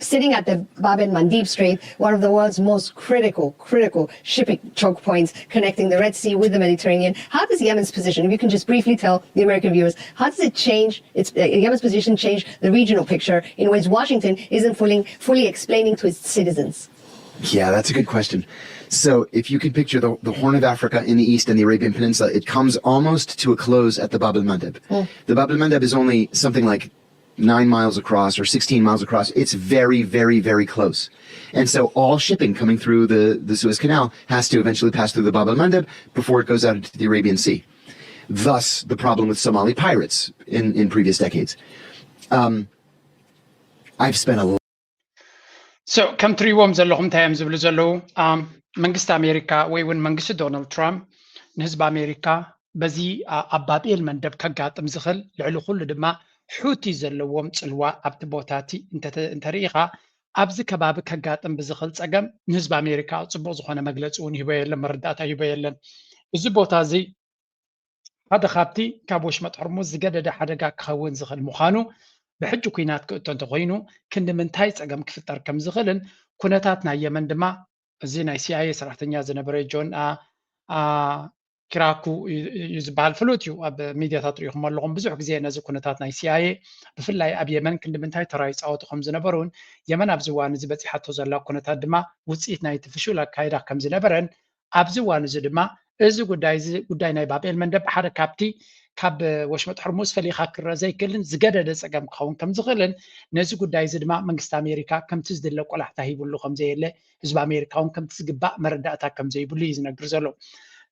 sitting at the Bab el Mandeb Strait, one of the world's most critical, critical shipping choke points connecting the Red Sea with the Mediterranean. How does Yemen's position, if you can just briefly tell the American viewers, how does it change its uh, Yemen's position change the regional picture in ways Washington isn't fully fully explaining to its citizens? Yeah, that's a good question. So, if you can picture the, the Horn of Africa in the east and the Arabian Peninsula, it comes almost to a close at the Bab el Mandeb. Mm. The Bab el Mandeb is only something like nine miles across or sixteen miles across. It's very, very, very close. And so all shipping coming through the, the Suez Canal has to eventually pass through the Bab el Mandeb before it goes out into the Arabian Sea. Thus, the problem with Somali pirates in, in previous decades. Um, I've spent a so ከም ትሪእዎም ዘለኹም እንታይ እዮም ዝብሉ ዘለዉ? መንግስቲ ኣሜሪካ ወይ እውን መንግስቲ ዶናልድ ትራምፕ ንህዝቢ ኣሜሪካ በዚ ኣብ ባብኤል መንደብ ከጋጥም ዝኽእል ልዕሊ ኩሉ ድማ ሑቲ ዘለዎም ፅልዋ ኣብቲ ቦታ እቲ እንተሪኢኻ ኣብዚ ከባቢ ከጋጥም ብዝኽእል ፀገም ንህዝቢ ኣሜሪካ ፅቡቕ ዝኾነ መግለፂ እውን ይህቦ የለን፣ መረዳእታ ይህቦ የለን። እዚ ቦታ እዚ ሓደ ካብቲ ካብ ወሽመጥ ሕርሙዝ ዝገደደ ሓደጋ ክኸውን ዝኽእል ምዃኑ ብሕጂ ኲናት ክእቶ እንተኮይኑ ክንዲ ምንታይ ፀገም ክፍጠር ከም ዝኽእልን ኩነታት ናይ የመን ድማ እዚ ናይ ሲኣይኤ ሰራሕተኛ ዝነበረ ጆን ኪራኩ እዩ ዝበሃል፣ ፍሉጥ እዩ። ኣብ ሚድያታት ሪኢኹም ኣለኹም ብዙሕ ግዜ ነዚ ኩነታት ናይ ሲኣይኤ ብፍላይ ኣብ የመን ክንዲ ምንታይ ተራ ይፃወቱ ከም ዝነበሩን የመን ኣብዚ እዋን እዚ በፂሓቶ ዘላ ኩነታት ድማ ውፅኢት ናይቲ ፍሹል ኣካይዳ ከም ዝነበረን ኣብዚ እዋን እዚ ድማ እዚ ጉዳይ እዚ ጉዳይ ናይ ባብኤል መንደብ ሓደ ካብቲ ካብ ወሽመጥ ሕርሙዝ ፈሊኻ ክረአ ዘይክእልን ዝገደደ ፀገም ክኸውን ከም ዝኽእልን ነዚ ጉዳይ እዚ ድማ መንግስቲ ኣሜሪካ ከምቲ ዝድለ ቆላሕታ ሂብሉ ከም ዘየለ ህዝቢ ኣሜሪካ እውን ከምቲ ዝግባእ መረዳእታ ከም ዘይብሉ እዩ ዝነግር ዘሎ።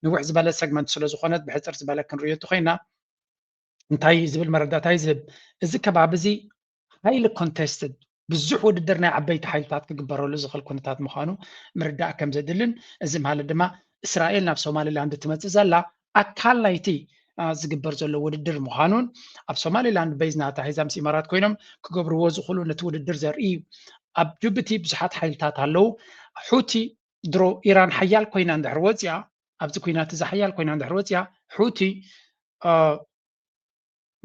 ንውሕ ዝበለ ሰግመንት ስለ ዝኾነት ብሕፅር ዝበለ ክንሪኦ እንተኮይና እንታይ ዝብል መረዳእታ እዩ ዝህብ? እዚ ከባቢ እዚ highly contested ብዙሕ ውድድር ናይ ዓበይቲ ሓይልታት ክግበረሉ ዝኽእል ኩነታት ምዃኑ ምርዳእ ከም ዘድልን እዚ ማለት ድማ እስራኤል ናብ ሶማሊላንድ ትመፅእ ዘላ ኣካል ናይቲ ዝግበር ዘሎ ውድድር ምዃኑን ኣብ ሶማሊላንድ በይዝ ናታ ሒዛ ምስ ኢማራት ኮይኖም ክገብርዎ ዝኽእሉ ነቲ ውድድር ዘርኢ እዩ። ኣብ ጅቡቲ ብዙሓት ሓይልታት ኣለዉ። ሑቲ ድሮ ኢራን ሓያል ኮይና እንድሕር ወፅያ ኣብዚ ኩናት እዚ ሓያል ኮይና እንድሕር ወፅያ ሑቲ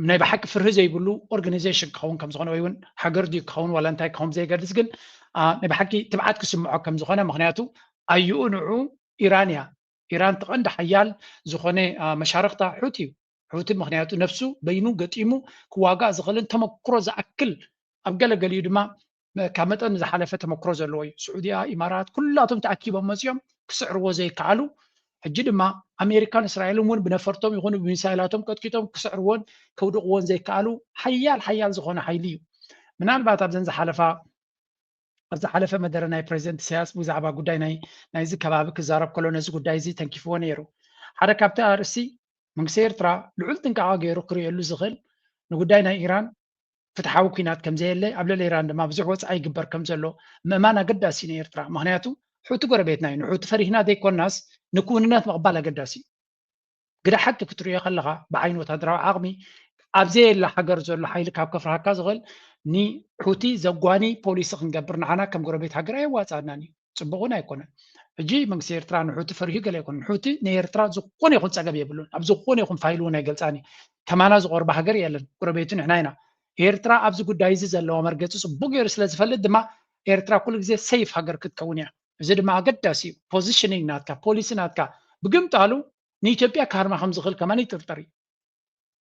ናይ ብሓቂ ፍርሂ ዘይብሉ ኦርጋናይዜሽን ክኸውን ከም ዝኾነ ወይ እውን ሃገር ድዩ ክኸውን ዋላ እንታይ ክኸውን ዘይገድስ ግን ናይ ብሓቂ ትብዓት ክስምዖ ከም ዝኾነ ምክንያቱ ኣዩኡ ንዑ ኢራን እያ። ኢራን እቲ ቀንዲ ሓያል ዝኾነ መሻርክታ ሑቲ እዩ። ሑቲ ምክንያቱ ነብሱ በይኑ ገጢሙ ክዋጋእ ዝኽእልን ተመክሮ ዝኣክል ኣብ ገለገሊኡ ድማ ካብ መጠን ዝሓለፈ ተመክሮ ዘለዎ እዩ። ስዑድያ፣ ኢማራት ኩላቶም ተኣኪቦም መፂኦም ክስዕርዎ ዘይከኣሉ ሕጂ ድማ ኣሜሪካን እስራኤልን እውን ብነፈርቶም ይኹኑ ብሚሳይላቶም ቀጥቂጦም ክስዕርዎን ከውድቕዎን ዘይከኣሉ ሓያል ሓያል ዝኾነ ሓይሊ እዩ። ምናልባት ኣብዘን ዝሓለፋ ኣብ ዝሓለፈ መደረ ናይ ፕሬዚደንት ኢሳያስ ብዛዕባ ጉዳይ ናይ ናይዚ ከባቢ ክዛረብ ከሎ ነዚ ጉዳይ እዚ ተንኪፍዎ ነይሩ። ሓደ ካብቲ ኣርእስቲ መንግስቲ ኤርትራ ልዑል ጥንቃቐ ገይሩ ክርእየሉ ዝኽእል ንጉዳይ ናይ ኢራን ፍትሓዊ ኩናት ከም ዘየለ ኣብ ልዕሊ ኢራን ድማ ብዙሕ ወፃኢ ይግበር ከም ዘሎ ምእማን ኣገዳሲ እዩ ንኤርትራ። ምክንያቱ ሑቲ ጎረቤትና እዩ። ንሑቲ ፈሪህና ዘይኮናስ ንክውንነት ምቕባል ኣገዳሲ እዩ። ግዳ ሓቂ ክትርእዮ ከለኻ ብዓይኒ ወታደራዊ ዓቕሚ ኣብ ዘየላ ሃገር ዘሎ ሓይሊ ካብ ከፍርሃካ ዝኽእል ንሑቲ ዘጓኒ ፖሊሲ ክንገብር ንዓና ከም ጎረቤት ሃገር ኣየዋፅኣናን እዩ። ፅቡቕ እውን ኣይኮነን። ሕጂ መንግስቲ ኤርትራ ንሑቲ ፈሪሁ ገለ ኣይኮነን። ሑቲ ንኤርትራ ዝኾነ ይኹን ፀገም የብሉን። ኣብ ዝኾነ ይኹን ፋይል እውን ኣይገልፃን እዩ። ከማና ዝቆርባ ሃገር የለን። ጎረቤቱ ንሕና ኢና። ኤርትራ ኣብዚ ጉዳይ እዚ ዘለዋ መርገፂ ፅቡቕ ገይሩ ስለ ዝፈልጥ ድማ ኤርትራ ኩሉ ግዜ ሴፍ ሃገር ክትከውን እያ። እዚ ድማ ኣገዳሲ እዩ። ፖዚሽኒንግ ናትካ፣ ፖሊሲ ናትካ ብግምጣሉ ንኢትዮጵያ ክሃርማ ከም ዝኽእል ከማን ይጥርጠር እዩ።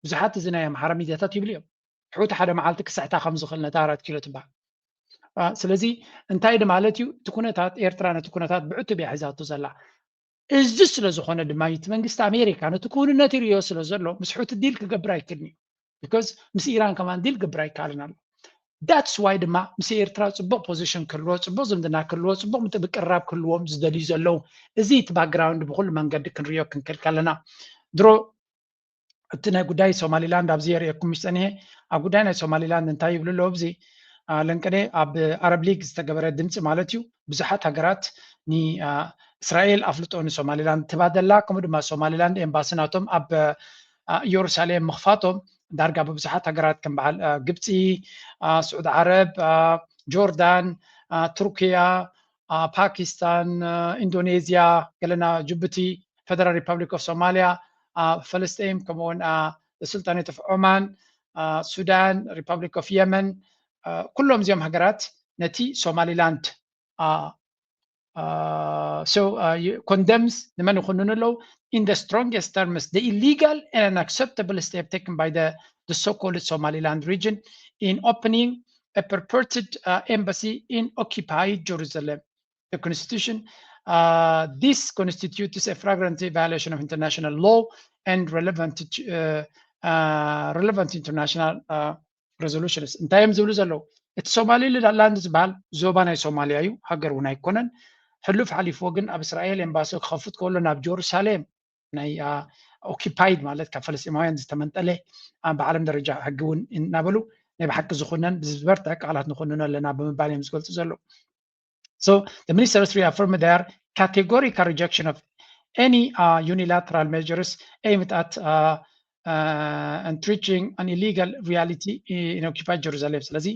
ብዙሓት እዚ ናይ ኣምሓራ ሚድያታት ይብሉ እዮም። ሑቲ ሓደ መዓልቲ ክስሕታ ከም ዝኽእል ነታ ኣራት ኪሎ ትበሃል። ስለዚ እንታይ ማለት እዩ? እቲ ኩነታት ኤርትራ ነቲ ኩነታት ብዕቱብ እያ ሒዛቶ ዘላ። እዚ ስለ ዝኾነ ድማ እቲ መንግስቲ ኣሜሪካ ነቲ ክውንነት ይርእዮ ስለ ዘሎ ምስ ሑቲ ዲል ክገብር ኣይክእልን እዩ። ቢኮዝ ምስ ኢራን ከማን ዲል ክገብር ኣይከኣልን ኣሎ። ዳትስ ዋይ ድማ ምስ ኤርትራ ፅቡቕ ፖዚሽን ክህልዎ፣ ፅቡቕ ዝምድና ክህልዎ፣ ፅቡቕ ምቅርራብ ክህልዎም ዝደልዩ ዘለዉ እዚ እቲ ባክግራውንድ ብኩሉ መንገዲ ክንርእዮ ክንክእል ከለና ድሮ እቲ ናይ ጉዳይ ሶማሊላንድ ኣብዚ የርእየኩም ምስ ፀኒሐ ኣብ ጉዳይ ናይ ሶማሊላንድ እንታይ ይብሉ ኣለዉ ኣብዚ ለንቅነ ኣብ ኣረብ ሊግ ዝተገበረ ድምፂ ማለት እዩ ብዙሓት ሃገራት ንእስራኤል ኣፍልጦ ንሶማሊላንድ ትባደላ ከምኡ ድማ ሶማሊላንድ ኤምባሲ ናቶም ኣብ ኢየሩሳሌም ምኽፋቶም ዳርጋ ብብዙሓት ሃገራት ከም በዓል ግብፂ፣ ስዑድ ዓረብ፣ ጆርዳን፣ ቱርክያ፣ ፓኪስታን፣ ኢንዶኔዝያ፣ ገለና ጅቡቲ፣ ፌደራል ሪፐብሊክ ኦፍ ሶማሊያ፣ ፈለስጢን ከምኡውን ሱልጣኔት ኦፍ ኦማን፣ ሱዳን፣ ሪፐብሊክ ኦፍ የመን፣ ኩሎም እዚኦም ሃገራት ነቲ ሶማሊላንድ so condemns፣ ንመን ይኹንኑ ኣለዉ? In the strongest terms, the illegal and unacceptable step taken by the, the so-called Somaliland region in opening a purported uh, embassy in occupied Jerusalem. The constitution, uh, this constitutes a flagrant violation of international law and relevant, uh, uh, relevant international uh, resolutions. እንታይ እዮም ዝብሉ ዘለዉ? እቲ ሶማሊላንድ ዝበሃል ዞባ ናይ ሶማልያ እዩ፣ ሃገር እውን ኣይኮነን። ሕሉፍ ሓሊፍዎ ግን ኣብ እስራኤል ኤምባሲ ክኸፍት ከሎ ናብ ጀሩሳሌም ናይ ኦኪፓይድ ማለት ካብ ፈለስጢማውያን ዝተመንጠለ ብዓለም ደረጃ ሕጊ እውን እናበሉ ናይ ብሓቂ ዝኹነን ብዝበርትዐ ቃላት ንኹንኖ ኣለና ብምባል እዮም ዝገልፁ ዘለዉ። So the ministers reaffirmed their categorical rejection of any uh, unilateral measures aimed at uh, uh, entrenching an illegal reality in occupied Jerusalem. ስለዚ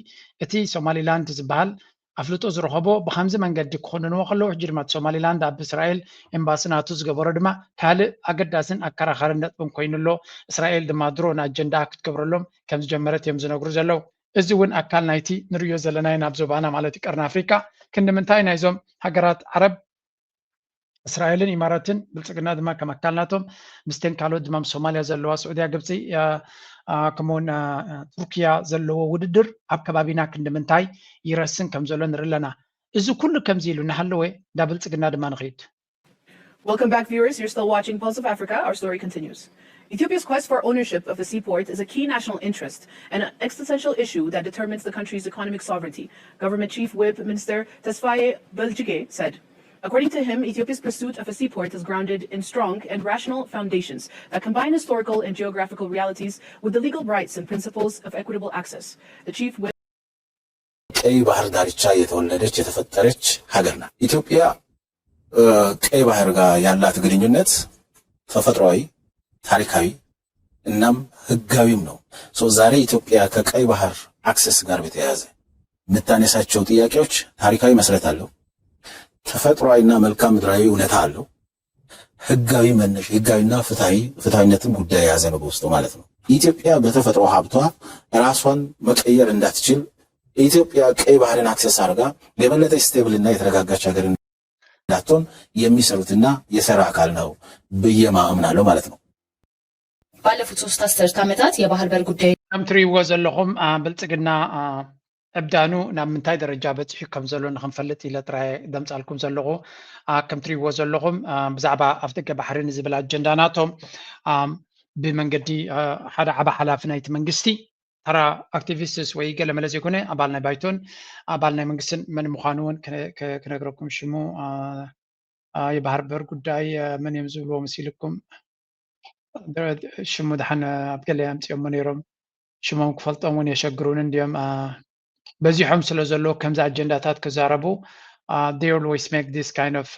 እቲ ሶማሊላንድ ዝበሃል ኣፍልጦ ዝረኸቦ ብከምዚ መንገዲ ክኾንንዎ ከለዉ፣ ሕጂ ድማ እቲ ሶማሊላንድ ኣብ እስራኤል ኤምባሲ ናቱ ዝገበሮ ድማ ካልእ ኣገዳስን ኣከራኻርን ነጥብን ኮይኑ ኣሎ። እስራኤል ድማ ድሮን ኣጀንዳ ክትገብረሎም ከም ዝጀመረት እዮም ዝነግሩ ዘለዉ። እዚ እውን ኣካል ናይቲ ንርእዮ ዘለናዮ ናብ ዞባና ማለት እዩ ቀርኒ ኣፍሪቃ ክንዲ ምንታይ ናይዞም ሃገራት ዓረብ እስራኤልን ኢማራትን ብልፅግና ድማ ከም ኣካል ናቶም ምስተን ካልኦት ድማ ምስ ሶማልያ ዘለዋ ስዑድያ፣ ግብፂ ከምኡውን ቱርኪያ ዘለዎ ውድድር ኣብ ከባቢና ክንዲ ምንታይ ይረስን ከም ዘሎ ንርኢ ኣለና። እዚ ኩሉ ከምዚ ኢሉ እናሃለወ እንዳ ብልፅግና ድማ ንኽይድ Welcome back, viewers. You're still watching Pulse of Africa. Our story continues. Ethiopia's quest for ownership of the seaport is a key national interest and an existential issue that determines the country's economic sovereignty, Government Chief Whip Minister Tesfaye Beljige said. According to him, Ethiopia's pursuit of a seaport is grounded in strong and rational foundations that combine historical and geographical realities with the legal rights and principles of equitable access. The chief whip ቀይ ባህር ዳርቻ የተወለደች የተፈጠረች ሀገር ናት። ኢትዮጵያ ቀይ ባህር ጋር ያላት ግንኙነት ተፈጥሯዊ፣ ታሪካዊ እናም ህጋዊም ነው። ዛሬ ኢትዮጵያ ከቀይ ባህር አክሰስ ጋር በተያያዘ የምታነሳቸው ጥያቄዎች ታሪካዊ መሰረት አለው። ተፈጥሯዊና መልክዓ ምድራዊ እውነታ አለው። ህጋዊ መነሻ፣ ህጋዊና ፍትሐዊ፣ ፍትሐዊነትን ጉዳይ የያዘ ነው በውስጡ ማለት ነው። ኢትዮጵያ በተፈጥሮ ሀብቷ ራሷን መቀየር እንዳትችል ኢትዮጵያ ቀይ ባህርን አክሰስ አድርጋ የበለጠ ስቴብል እና የተረጋጋች ሀገር እንዳትሆን የሚሰሩትና የሰራ አካል ነው ብዬ አምናለሁ ማለት ነው። ባለፉት ሶስት አስርት ዓመታት የባህር በር ጉዳይ ከም ትሪእዎ ዘለኹም ብልፅግና ዕብዳኑ ናብ ምንታይ ደረጃ በፂሑ ከም ዘሎ ንክንፈልጥ ኢለ ጥራይ ደምፃልኩም ዘለኹ። ከም ትሪእዎ ዘለኹም ብዛዕባ ኣፍደገ ባሕሪ ንዝብል ኣጀንዳ ናቶም ብመንገዲ ሓደ ዓባ ሓላፊ ናይቲ መንግስቲ ተራ ኣክቲቪስትስ ወይ ገለመለ ዘይኮነ ኣባል ናይ ባይቶን ኣባል ናይ መንግስትን መን ምዃኑ እውን ክነግረኩም ሽሙ የባህር በር ጉዳይ መን እዮም ዝብልዎ መሲልኩም ሽሙ ድሓን ኣብ ገለ ኣምፅኦሞ ነይሮም ሽሞም ክፈልጦም እውን የሸግሩን እንዲዮም በዚሖም ስለ ዘለዉ ከምዚ ኣጀንዳታት ክዛረቡ they always make this kind of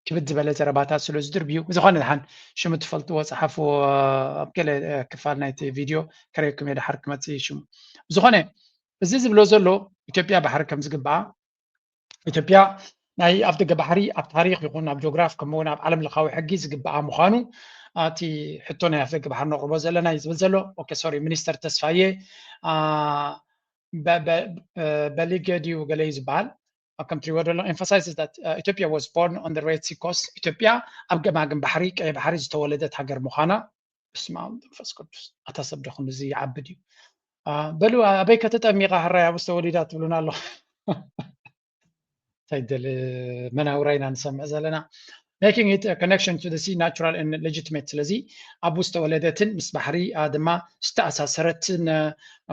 ክብድ ዝበለ ዘረባታት ስለ ዝድርብዩ ብዝኾነ ድሓን ሽሙ ትፈልጥዎ ፀሓፍዎ ኣብ ገለ ክፋል ናይቲ ቪድዮ ከረየኩም እየ ድሓር ክመፅእ እዩ ሽሙ ብዝኾነ እዚ ዝብሎ ዘሎ ኢትዮጵያ ባሕሪ ከም ዝግባኣ ኢትዮጵያ ናይ ኣፍደገ ባሕሪ ኣብ ታሪክ ይኹን ኣብ ጂኦግራፍ ከምኡውን ኣብ ዓለም ለኻዊ ሕጊ ዝግባኣ ምዃኑ እቲ ሕቶ ናይ ኣፍደገ ባሕሪ ነቕርቦ ዘለና እዩ ዝብል ዘሎ ኦኬ ሶሪ ሚኒስተር ተስፋዬ በሊገ ድዩ ገለ እዩ ዝበሃል ከም ትሪእዎ ዘሎ emphasizes that uh, Ethiopia was born on the Red Sea coast ኢትዮጵያ ኣብ ገማግም ባሕሪ ቀይ ባሕሪ ዝተወለደት ሃገር ምዃና በስመ ኣብ መንፈስ ቅዱስ ኣታ ሰብ ዶ ክንድዚ ይዓቢ ድዩ በሉ ኣበይ ከተጠሚቓ ሕራይ ኣብኡ ዝተወሊዳ ትብሉና ኣሎ እንታይ ደለ መናውራ ኢና ንሰምዕ ዘለና making it a connection to the sea natural and legitimate ስለዚ ኣብኡ ዝተወለደትን ምስ ባሕሪ ድማ ዝተኣሳሰረትን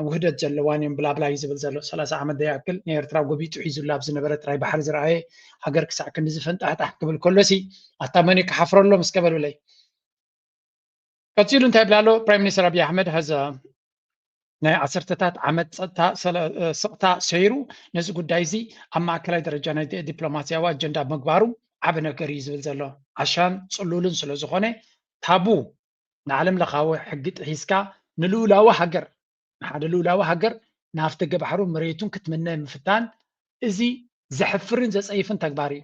ውህደት ዘለዋን እዮም ብላብላ እዩ ዝብል ዘሎ ሰላሳ ዓመት ደይኣክል ንኤርትራ ጎቢጡ ሒዙላ ኣብ ዝነበረ ጥራይ ባሕሪ ዝረኣየ ሃገር ክሳዕ ክንዲ ዝፈንጣሕጣሕ ክብል ከሎሲ ኣታ መን እዩ ክሓፍረሎም እስከ በሉለይ ቀፂሉ እንታይ ይብል ኣሎ ፕራይም ሚኒስተር ኣብይ ኣሕመድ has ናይ ዓሰርተታት ዓመት ፀጥታ ስቕታ ሰይሩ ነዚ ጉዳይ እዚ ኣብ ማእከላይ ደረጃ ናይ ዲፕሎማስያዊ ኣጀንዳ ምግባሩ ዓቢ ነገር እዩ ዝብል ዘሎ ዓሻን ፅሉልን ስለ ዝኾነ ታቡ ንዓለም ለኻዊ ሕጊ ጥሒስካ ንልኡላዊ ሃገር ንሓደ ልኡላዊ ሃገር ናፍቲ ገባሕሩ መሬቱን ክትምነ ምፍታን እዚ ዘሕፍርን ዘፀይፍን ተግባር እዩ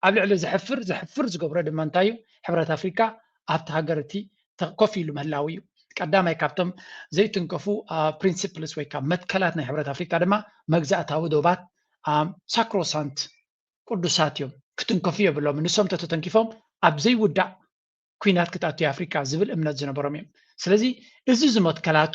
ኣብ ልዕሊ ዘሕፍር ዘሕፍር ዝገብሮ ድማ እንታይ እዩ ሕብረት ኣፍሪካ ኣብቲ ሃገር እቲ ኮፍ ኢሉ ምህላው እዩ ቀዳማይ ካብቶም ዘይትንከፉ ፕሪንሲፕልስ ወይ ካብ መትከላት ናይ ሕብረት ኣፍሪካ ድማ መግዛእታዊ ዶባት ሳክሮሳንት ቅዱሳት እዮም፣ ክትንከፉ የብሎም፣ ንሶም ተተተንኪፎም ኣብ ዘይውዳእ ኩናት ክትኣቱ ኣፍሪካ ዝብል እምነት ዝነበሮም እዮም። ስለዚ እዚ ዝመትከላቱ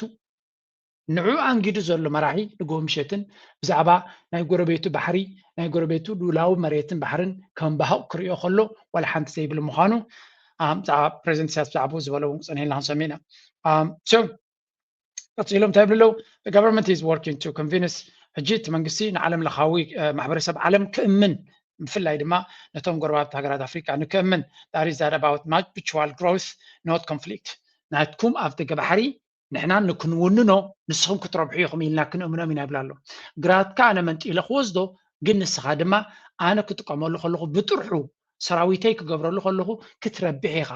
ንዑ ኣንጊዱ ዘሎ መራሒ ንጎ ምሸትን ብዛዕባ ናይ ጎረቤቱ ባሕሪ ናይ ጎረቤቱ ሉላዊ መሬትን ባሕርን ከም ባህቕ ክሪኦ ከሎ ዋላ ሓንቲ ዘይብል ምዃኑ ብዛዕባ ፕሬዚደንት ኢሳያስ ብዛዕባኡ ዝበለውን ክፀንሔልና ክንሰምዕ ኢና። ቀፂሎም እንታይ ይብሉ ኣለዉ? Government is working to convince ሕጂ እቲ መንግስቲ ንዓለም ለኻዊ ማሕበረሰብ ዓለም ክእምን ብፍላይ ድማ ነቶም ጎረባብቲ ሃገራት ኣፍሪካ ንክእምን that is that about mutual growth not conflict ናትኩም ኣብ ደገ ባሕሪ ንሕና ንክንውንኖ ንስኹም ክትረብሑ ኢኹም ኢልና ክንእምኖም ኢና ይብላ ኣሎ። ግራትካ ኣነ መንጢለ ክወስዶ ግን ንስኻ ድማ ኣነ ክጥቀመሉ ከለኹ ብጥርሑ ሰራዊተይ ክገብረሉ ከለኹ ክትረብሕ ኢኻ።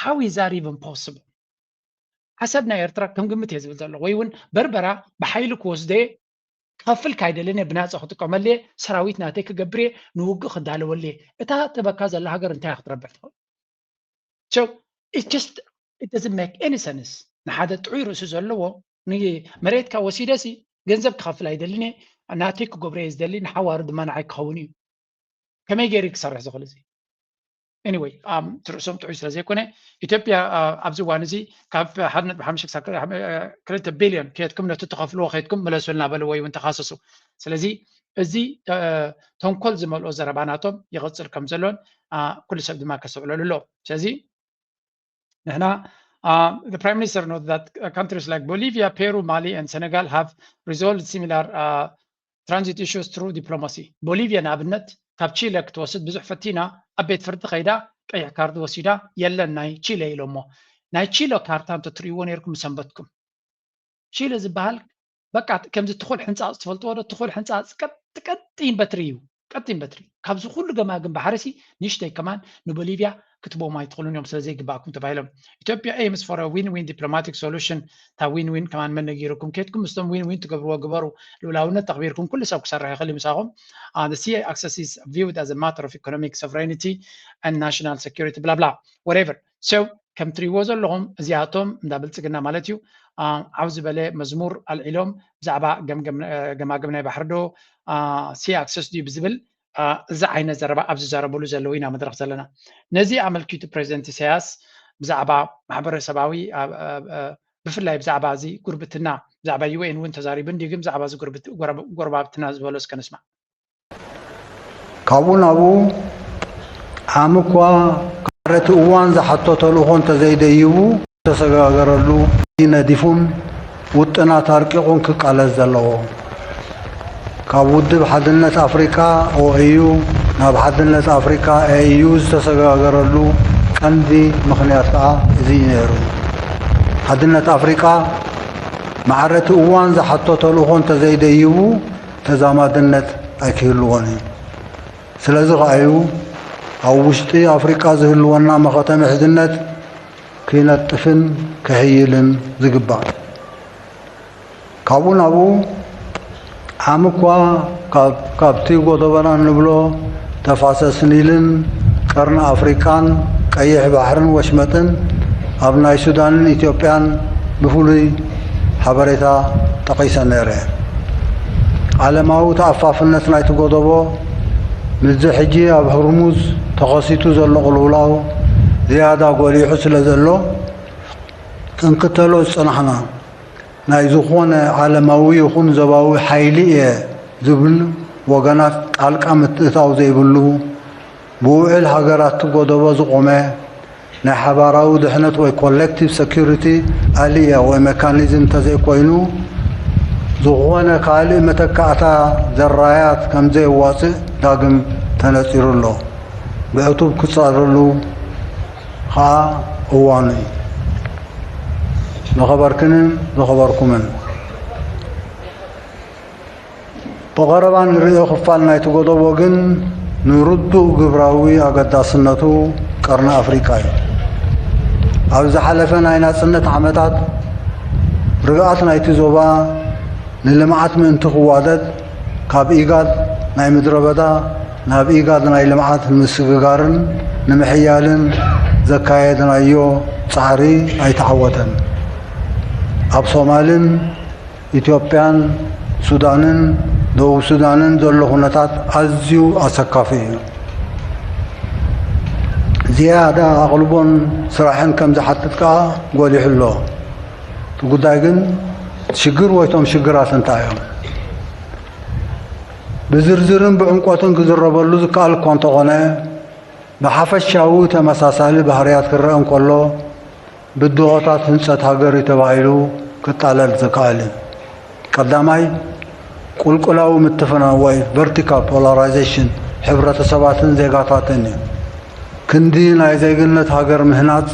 How is that even possible? ዓሰብ ናይ ኤርትራ ከም ግምት እየ ዝብል ዘሎ ወይ እውን በርበራ ብሓይሊ ክወስዶ እየ ክኸፍል ካይደልን እየ ብናፀ ክጥቀመሉ እየ ሰራዊት ናተይ ክገብር እየ ንውግእ ክዳለወሉ እየ እታ ትበካ ዘላ ሃገር እንታይ ክትረብሕ ትኽእል? So it just it doesn't make any sense። ንሓደ ጥዑይ ርእሲ ዘለዎ መሬትካ ወሲደሲ ገንዘብ ክኸፍል ኣይደልን እየ ናተይ ክገብሮ እየ ዝደሊ ንሓዋሩ ድማ ንዓይ ክኸውን እዩ። ከመይ ገይሩ ክሰርሕ ዝኽእል እዚ? Anyway ትርእሶም ጥዑይ ስለ ዘይኮነ ኢትዮጵያ ኣብዚ እዋን እዚ ካብ ሓደ ነጥቢ ሓሙሽተ ክሳብ ክልተ ቢልዮን ከየድኩም ነቲ ትኸፍልዎ ከይድኩም ምለሱልና በልዎ ወይ እውን ተኻሰሱ። ስለዚ እዚ ተንኮል ዝመልኦ ዘረባ ናቶም ይቕፅል ከም ዘሎን ኩሉ ሰብ ድማ ከስተውዕለሉ ኣለዎ። ስለዚ ንሕና the prime minister noted that countries like Bolivia, Peru, Mali and Senegal have resolved similar transit issues through diplomacy. ቦሊቪያ ንኣብነት ካብ ቺለ ክትወስድ ብዙሕ ፈቲና ኣብ ቤት ፍርዲ ከይዳ ቀይሕ ካርድ ወሲዳ የለን ናይ ቺለ ኢሎሞ ናይ ቺለ ካርታ እንተትርእይዎ ነይርኩም ምሰንበትኩም። ቺለ ዝበሃል በቃ ከምዚ ትኹል ሕንፃፅ ትፈልጥዎ ዶ? ትኹል ሕንፃፅ ቀጢን በትሪ እዩ። ቀጢን በትሪ ካብዚ ኩሉ ገማግም ባሕርሲ ንእሽተይ ከማን ንቦሊቪያ ክትቦም ኣይትኽእሉን እዮም ስለ ዘይግባእኩም ተባሂሎም። ኢትዮጵያ aims for a win-win diplomatic solution። እታ ዊን ዊን ከማን መን ነጊርኩም? ከድኩም ምስቶም ዊን ዊን ትገብርዎ ግበሩ። ልኡላውነት ተኽቢርኩም ኩሉ ሰብ ክሰርሕ ይኽእል ምሳኹም። The sea access is viewed as a matter of economic sovereignty and national security blah blah whatever። So ከም ትሪእዎ ዘለኹም እዚኣቶም እንዳ ብልፅግና ማለት እዩ ዓው ዝበለ መዝሙር ኣልዒሎም ብዛዕባ ገማግም ናይ ባሕሪ ዶ sea access ድዩ ብዝብል እዚ ዓይነት ዘረባ ኣብ ዝዛረብሉ ዘለዉ ኢና መድረኽ ዘለና። ነዚ ኣመልኪቱ ፕሬዚደንት ኢሳያስ ብዛዕባ ማሕበረሰባዊ ብፍላይ ብዛዕባ እዚ ጉርብትና ብዛዕባ ዩኤን እውን ተዛሪቡ እንዲ ግን ብዛዕባ እዚ ጎረባብትና ዝበሎ እስከ ንስማዕ። ካብኡ ናብኡ ዓሚ እኳ ካብ እቲ እዋን ዝሓቶ ተልእኾ እንተዘይደይቡ ዝተሰጋገረሉ ነዲፉን ውጥናት ኣርቂቑን ክቃለስ ዘለዎ። ካብ ውድብ ሓድነት ኣፍሪካ ኦኤዩ ናብ ሓድነት ኣፍሪካ ኤዩ ዝተሰጋገረሉ ቀንዲ ምኽንያት ከዓ እዚ እዩ ነይሩ። ሓድነት ኣፍሪካ ማዕረ እቲ እዋን ዝሓቶ ተልእኾ እንተዘይደይቡ ተዛማድነት ኣይክህልዎን እዩ። ስለዚ ከኣ እዩ ኣብ ውሽጢ ኣፍሪቃ ዝህልወና መኸተ ምሕዝነት ክነጥፍን ክሕይልን ዝግባእ። ካብኡ ናብኡ ዓሚ እኳ ካብ ካብቲ ጎደቦና እንብሎ ተፋሰስ ኒልን ቀርኒ ኣፍሪቃን ቀይሕ ባሕርን ወሽመጥን ኣብ ናይ ሱዳንን ኢትዮጵያን ብፍሉይ ሓበሬታ ጠቒሰ ነይረ። ዓለማዊ ተኣፋፍነት ናይቲ ጎደቦ ምስዚ ሕጂ ኣብ ህርሙዝ ተኸሲቱ ዘሎ ቅልውላው ዝያዳ ጎሊሑ ስለ ዘሎ ክንክተሎ ዝጸናሕና ናይ ዝኾነ ዓለማዊ ይኹን ዞባዊ ሓይሊ እየ ዝብል ወገናት ጣልቃ ምትእታው ዘይብሉ ብውዕል ሃገራት እቲ ጎደቦ ዝቖመ ናይ ሓባራዊ ድሕነት ወይ ኮሌክቲቭ ሰኪሪቲ ኣልያ ወይ ሜካኒዝም እንተዘይኮይኑ ዝኾነ ካልእ መተካእታ ዘራያት ከምዘየዋፅእ ዳግም ተነፂሩ ኣሎ። ብዕቱብ ክፃረሉ ከዓ እዋኑ እዩ። ዝኸበርክንን ዝኸበርኩምን ብቐረባ ንርእዮ ክፋል ናይቲ ጎደቦ ግን ንርዱእ ግብራዊ ኣገዳስነቱ ቀርኒ ኣፍሪቃ እዩ። ኣብ ዝሓለፈ ናይ ናጽነት ዓመታት ርግኣት ናይቲ ዞባ ንልምዓት ምእንቲ ክዋደድ ካብ ኢጋድ ናይ ምድረ በዳ ናብ ኢጋድ ናይ ልምዓት ንምስግጋርን ንምሕያልን ዘካየድናዮ ጻዕሪ ኣይተዓወተን። ኣብ ሶማልን ኢትዮጵያን ሱዳንን ደቡብ ሱዳንን ዘሎ ኩነታት ኣዝዩ ኣሰካፊ እዩ። ዝያዳ ኣቕልቦን ስራሕን ከም ዝሓትት ከኣ ጎሊሑ ኣሎ። እቲ ጉዳይ ግን ሽግር ወይ እቶም ሽግራት እንታይ እዮም? ብዝርዝርን ብዕምቆትን ክዝረበሉ ዝከኣል እኳ እንተኾነ፣ ብሓፈሻዊ ተመሳሳሊ ባህርያት ክረአ እንከሎ፣ ብድሆታት ህንጸት ሃገር እዩ ተባሂሉ ክጣለል ዝከኣል እዩ። ቀዳማይ፣ ቁልቁላዊ ምትፍናን ወይ ቨርቲካል ፖላራይዜሽን ሕብረተሰባትን ዜጋታትን እዩ። ክንዲ ናይ ዜግነት ሃገር ምህናጽ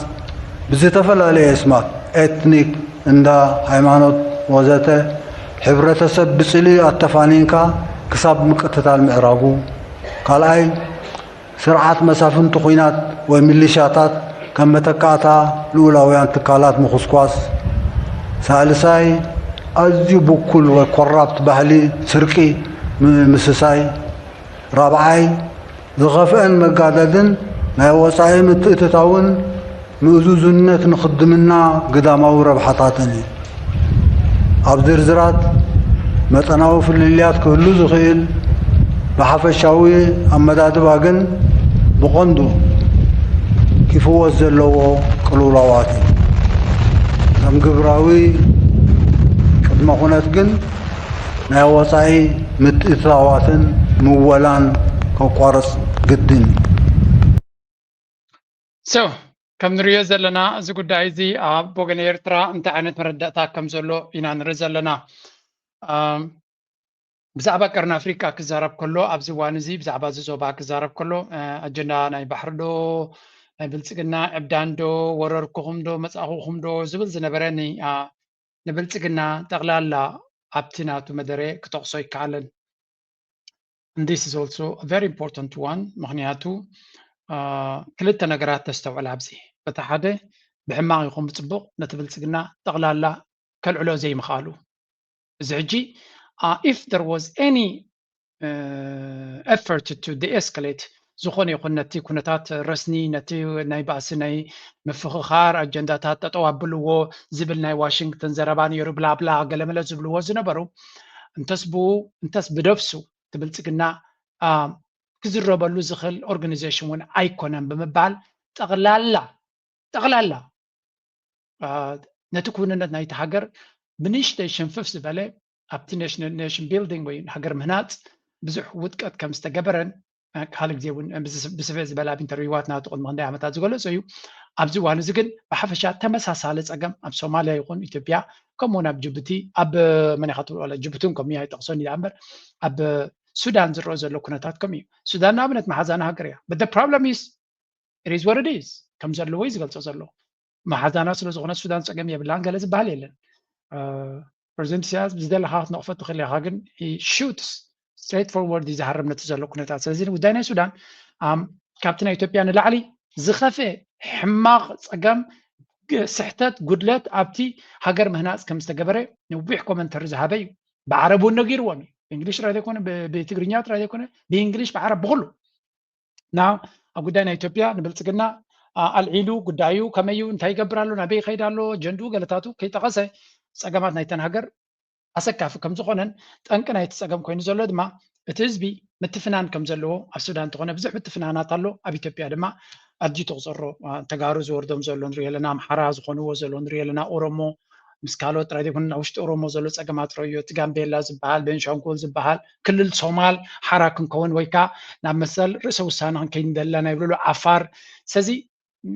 ብዝተፈላለየ ኣስማት፣ ኤትኒክ፣ እንዳ፣ ሃይማኖት ወዘተ፣ ሕብረተሰብ ብጽልኢ ኣተፋኒንካ ክሳብ ምቅትታል ምዕራጉ። ካልኣይ፣ ስርዓት መሳፍንቲ ኲናት ወይ ሚሊሻታት ከም መተካእታ ልኡላውያን ትካላት ምኹስኳስ። ሳልሳይ፣ ኣዝዩ ብኩል ወይ ኮራፕት ባህሊ ስርቂ ም-፣ ምስሳይ። ራብዓይ፣ ዝኸፍአን መጋደድን ናይ ወጻኢ ምትእትታውን ምእዙዝነት ንኽድምና ግዳማዊ ረብሓታትን እዩ። ኣብ ዝርዝራት መጠናዊ ፍልልያት ክህሉ ዝኽእል፣ ብሓፈሻዊ ኣመዳድባ ግን ብቐንዱ ክፍወስ ዘለዎ ቅልውላዋት እዩ። ከም ግብራዊ ቅድመ ኩነት ግን ናይ ወጻኢ ምትእትታዋትን ምወላን ከቋርጽ ግድን እዩ። So ከም ንሪኦ ዘለና እዚ ጉዳይ እዚ ኣብ ወገን ኤርትራ እንታይ ዓይነት መረዳእታ ከም ዘሎ ኢና ንርኢ ዘለና። ብዛዕባ ቀርኒ ኣፍሪቃ ክዛረብ ከሎ ኣብዚ እዋን እዚ ብዛዕባ እዚ ዞባ ክዛረብ ከሎ ኣጀንዳ ናይ ባሕሪ ዶ ናይ ብልጽግና ዕብዳን ዶ ወረርኩኹም ዶ መጻእኹኹም ዶ ዝብል ዝነበረ ንብልጽግና ጠቕላላ ኣብቲ ናቱ መደረ ክጠቕሶ ይከኣልን። And this is also a very important one ምኽንያቱ ክልተ ነገራት ተስተውዕል ኣብዚ። በቲ ሓደ ብሕማቕ ይኹን ብጽቡቕ ነቲ ብልጽግና ጠቕላላ ከልዕሎ ዘይምኽኣሉ። እዚ ሕጂ if there was any effort to de-escalate ዝኾነ ይኹን ነቲ ኩነታት ረስኒ ነቲ ናይ ባእሲ ናይ ምፍኽኻር ኣጀንዳታት ጠጠው ኣብልዎ ዝብል ናይ ዋሽንግተን ዘረባ ነይሩ ብላብላ ገለመለ ዝብልዎ ዝነበሩ እንተስ ብኡ እንተስ ብደብሱ እቲ ብልጽግና ክዝረበሉ ዝኽእል ኦርጋኒዜሽን እውን ኣይኮነን ብምባል ጠቕላላ ጠቕላላ ነቲ ክውንነት ናይቲ ሃገር ብንእሽተይ ሽንፍፍ ዝበለ ኣብቲ ኔሽን ቢልዲንግ ወይ ሃገር ምህናፅ ብዙሕ ውጥቀት ከም ዝተገበረን ካልእ ግዜ እውን ብስፍሕ ዝበለ ኣብ ኢንተርቪዋት ናቱ ቅድሚ ክንደይ ዓመታት ዝገለፆ እዩ። ኣብዚ እዋን እዚ ግን ብሓፈሻ ተመሳሳሊ ፀገም ኣብ ሶማልያ ይኹን ኢትዮጵያ ከምኡውን ኣብ ጅቡቲ ኣብ መን ኢኻ ትብሎ ጅቡቲ እውን ከምኡ ኣይጠቕሶን እዩ እምበር ኣብ ሱዳን ዝረኦ ዘሎ ኩነታት ከምኡ እዩ። ሱዳን ንኣብነት መሓዛና ሃገር እያ። But the problem is it is what it is ከም ዘለዎ እዩ ዝገልፆ ዘሎ። መሓዛና ስለ ዝኾነ ሱዳን ፀገም የብላን ገለ ዝበሃል የለን። ፕሬዚደንት ኢሳያስ ብዝደለኻ ክትነቕፎ ትኽእል ኢኻ፣ ግን shoots straight forward እዩ ዝሃርም ነቲ ዘሎ ኩነታት። ስለዚ ጉዳይ ናይ ሱዳን ካብቲ ናይ ኢትዮጵያ ንላዕሊ ዝኸፍአ ሕማቕ ፀገም ስሕተት ጉድለት ኣብቲ ሃገር ምህናፅ ከም ዝተገበረ ነዊሕ ኮመንተሪ ዝሃበ እዩ። ብዓረብ እውን ነጊርዎም እዩ። ብእንግሊሽ ጥራይ ዘይኮነ ብትግርኛ ጥራይ ዘይኮነ ብእንግሊሽ ብዓረብ ብኩሉ እና ኣብ ጉዳይ ናይ ኢትዮጵያ ንብልፅግና ኣልዒሉ ጉዳዩ ከመይ እዩ እንታይ ይገብር ኣሎ ናበይ ይኸይድ ኣሎ ጀንድኡ ገለታቱ ከይጠቐሰ ፀገማት ናይተን ሃገር ኣሰካፊ ከም ዝኾነን ጠንቂ ናይቲ ፀገም ኮይኑ ዘሎ ድማ እቲ ህዝቢ ምትፍናን ከም ዘለዎ ኣብ ሱዳን እንተኾነ ብዙሕ ምትፍናናት ኣሎ ኣብ ኢትዮጵያ ድማ ኣዝዩ ተቑፀሮ ተጋሩ ዝወርዶም ዘሎ ንሪኦ ኣለና ኣምሓራ ዝኾንዎ ዘሎ ንሪኦ ኣለና ኦሮሞ ምስ ካልኦት ጥራይ ዘይኮነ ኣብ ውሽጢ ኦሮሞ ዘሎ ፀገማት ረዮ እቲ ጋምቤላ ዝበሃል ቤንሻንጉል ዝበሃል ክልል ሶማል ሓራ ክንከውን ወይ ከዓ ናብ መሰል ርእሰ ውሳነ ክንከይድ እንደለና ይብልሉ ዓፋር ስለዚ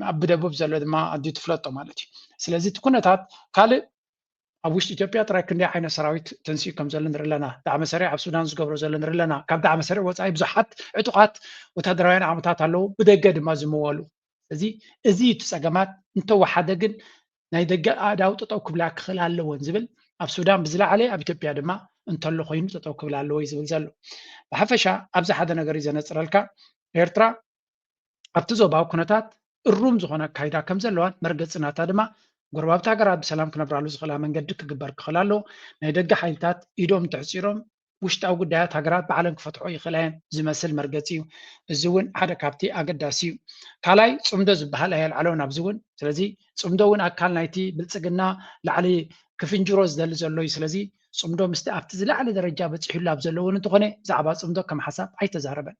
ኣብ ብደቡብ ዘሎ ድማ ኣድዩ ትፍለጦ ማለት እዩ ስለዚ እቲ ኩነታት ካልእ ኣብ ውሽጢ ኢትዮጵያ ጥራይ ክንደይ ዓይነት ሰራዊት ተንሲኡ ከም ዘሎ ንርኢ ኣለና ዳዕመ ሰሪዕ ኣብ ሱዳን ዝገብሮ ዘሎ ንርኢ ኣለና ካብ ዳዕመ ሰሪዕ ወፃኢ ብዙሓት ዕጡቓት ወታደራውያን ዓቕምታት ኣለዉ ብደገ ድማ ዝምወሉ እዚ እዚ እቲ ፀገማት እንተወሓደ ግን ናይ ደገ ኣእዳው ጠጠው ክብላ ክኽእል ኣለወን ዝብል ኣብ ሱዳን ብዝለዓለ ኣብ ኢትዮጵያ ድማ እንተሎ ኮይኑ ጠጠው ክብል ኣለዎ እዩ ዝብል ዘሎ። ብሓፈሻ ኣብዚ ሓደ ነገር እዩ ዘነፅረልካ። ኤርትራ ኣብቲ ዞባዊ ኩነታት እሩም ዝኾነ ኣካይዳ ከም ዘለዋን መርገፂ ናታ ድማ ጎረባብቲ ሃገራት ብሰላም ክነብራሉ ዝኽእላ መንገዲ ክግበር ክኽእል ኣለዎ። ናይ ደገ ሓይልታት ኢዶም እንተሕፂሮም ውሽጣዊ ጉዳያት ሃገራት ባዕለን ክፈትሖ ይኽእላ እየን ዝመስል መርገፂ እዩ። እዚ እውን ሓደ ካብቲ ኣገዳሲ እዩ። ካልኣይ፣ ፅምዶ ዝበሃል ኣየልዓሎን ኣብዚ እውን። ስለዚ ፅምዶ እውን ኣካል ናይቲ ብልፅግና ላዕሊ ክፍንጅሮ ዝደሊ ዘሎ እዩ። ስለዚ ፅምዶ ምስቲ ኣብቲ ዝለዓለ ደረጃ በፂሑሉ ኣብ ዘሎ እውን እንተኾነ ብዛዕባ ፅምዶ ከም ሓሳብ ኣይተዛረበን።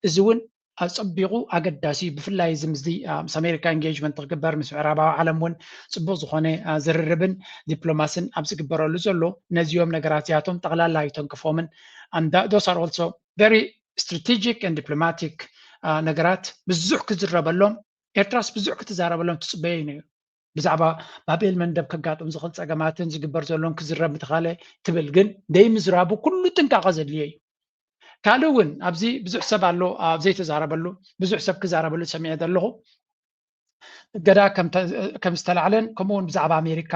እዚ እውን ኣፀቢቑ ኣገዳሲ እዩ። ብፍላይ እዚ ምስዚ ምስ ኣሜሪካ ኢንጌጅመንት ክግበር ምስ ምዕራባዊ ዓለም እውን ፅቡቅ ዝኾነ ዝርርብን ዲፕሎማስን ኣብ ዝግበረሉ ዘሎ ነዚኦም ነገራት እዚኣቶም ጠቕላላ ኣይተንክፎምን። And those are also very strategic and diplomatic ነገራት ብዙሕ ክዝረበሎም ኤርትራስ ብዙሕ ክትዛረበሎም ትፅበዮ እዩ ነይሩ። ብዛዕባ ባቤል መንደብ ከጋጥም ዝኽእል ፀገማትን ዝግበር ዘሎን ክዝረብ ምተኻለ ትብል፣ ግን ደይ ምዝራቡ ኩሉ ጥንቃቐ ዘድልዮ እዩ። ካልእ እውን ኣብዚ ብዙሕ ሰብ ኣሎ ኣብ ዘይተዛረበሉ፣ ብዙሕ ሰብ ክዛረበሉ ሰሚዐ ዘለኹ። እገዳ ከም ዝተላዕለን ከምኡ እውን ብዛዕባ ኣሜሪካ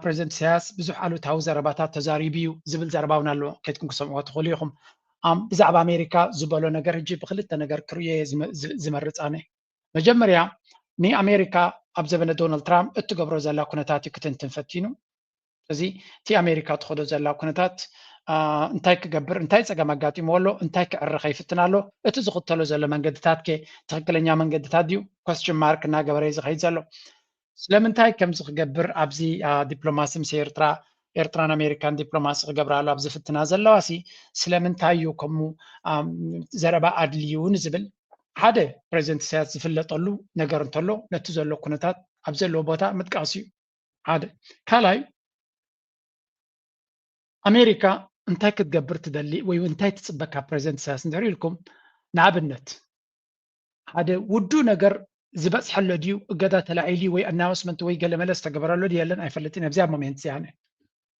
ፕሬዚደንት ኢሳያስ ብዙሕ ኣሉታዊ ዘረባታት ተዛሪቡ እዩ ዝብል ዘረባ እውን ኣሎ። ከድኩም ክሰምዕዎ ትኽእሉ ኢኹም። ብዛዕባ ኣሜሪካ ዝበሎ ነገር ሕጂ ብክልተ ነገር ክርእዮ ዝመርፅ ኣነ። መጀመርያ ንኣሜሪካ ኣብ ዘበነ ዶናልድ ትራምፕ እትገብሮ ዘላ ኩነታት እዩ ክትንትን ፈቲኑ። እዚ እቲ ኣሜሪካ ትኸዶ ዘላ ኩነታት እንታይ ክገብር፣ እንታይ ፀገም ኣጋጢሞ ኣሎ፣ እንታይ ክዕርኸ ይፍትን ኣሎ፣ እቲ ዝኽተሎ ዘሎ መንገድታት ከ ትኽክለኛ መንገድታት ድዩ? ኮስችን ማርክ እናገበረ እዩ ዝኸይድ ዘሎ። ስለምንታይ ከምዚ ክገብር ኣብዚ ዲፕሎማሲ ምስ ኤርትራ ኤርትራን ኣሜሪካን ዲፕሎማሲ ክገብራሉ ኣብ ዝፍትና ዘለዋ ሲ ስለምንታይ እዩ ከምኡ ዘረባ ኣድልዩ ንዝብል ሓደ ፕሬዚደንት ኢሳያስ ዝፍለጠሉ ነገር እንተሎ ነቲ ዘሎ ኩነታት ኣብ ዘለዎ ቦታ ምጥቃስ እዩ። ሓደ ካልኣይ ኣሜሪካ እንታይ ክትገብር ትደሊ ወይ እንታይ ትፅበ ካብ ፕሬዚደንት ኢሳያስ እንድሕር ኢልኩም ንኣብነት ሓደ ውዱ ነገር ዝበፅሐሎ ድዩ እገዳ ተላዒሉ ወይ ኣናውንስመንት ወይ ገለመለ ዝተገበረሉ ድዩ የለን ኣይፈልጥን ኣብዚ ኣብ ሞሜንት እዚኣነ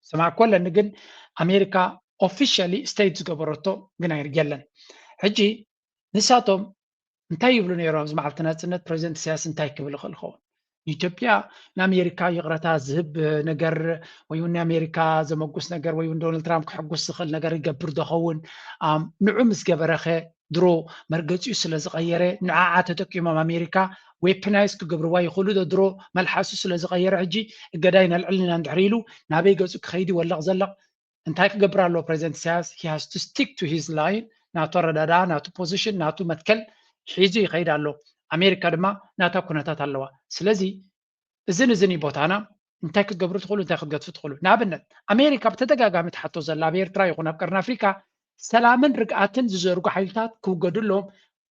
ሰማዕ ኮለኒ ግን ኣሜሪካ ኦፊሻሊ ስቴት ዝገበረቶ ግን የለን ሕጂ ንሳቶም እንታይ ይብሉ ነይሮም ኣብዚ መዓልቲ ናፅነት ፕሬዚደንት ኢሳያስ እንታይ ክብል ይኽእል ይኸውን ንኢትዮጵያ ንኣሜሪካ ይቕረታ ዝህብ ነገር ወይ እውን ንኣሜሪካ ዘመጉስ ነገር ወይ እውን ዶናልድ ትራምፕ ክሕጉስ ዝኽእል ነገር ይገብር ዶኸውን ንዑ ምስ ገበረኸ ድሮ መርገፂኡ ስለ ዝቐየረ ንዓዓ ተጠቂሞም ኣሜሪካ ዌፕናይዝ ክገብርዋ ይኽእሉ ዶ ድሮ መልሓሱ ስለ ዝቐየረ ሕጂ እገዳይ ነልዕልና እንድሕር ኢሉ ናበይ ገፁ ክኸይድ ይወለቕ ዘለቕ እንታይ ክገብር ኣለዎ ፕሬዚደንት ኢሳያስ he has to stick to his line ናቱ ኣረዳድኣ ናቱ ፖዚሽን ናቱ መትከል ሒዙ ይኸይድ ኣሎ ኣሜሪካ ድማ ናታ ኩነታት ኣለዋ ስለዚ እዝን እዝን እዩ ቦታና እንታይ ክትገብሩ ትኽእሉ እንታይ ክትገድፉ ትኽእሉ ንኣብነት ኣሜሪካ ብተደጋጋሚ ትሓቶ ዘላ ኣብ ኤርትራ ይኹን ኣብ ቀርኒ ኣፍሪካ ሰላምን ርግኣትን ዝዘርጉ ሓይልታት ክውገዱ ኣለዎም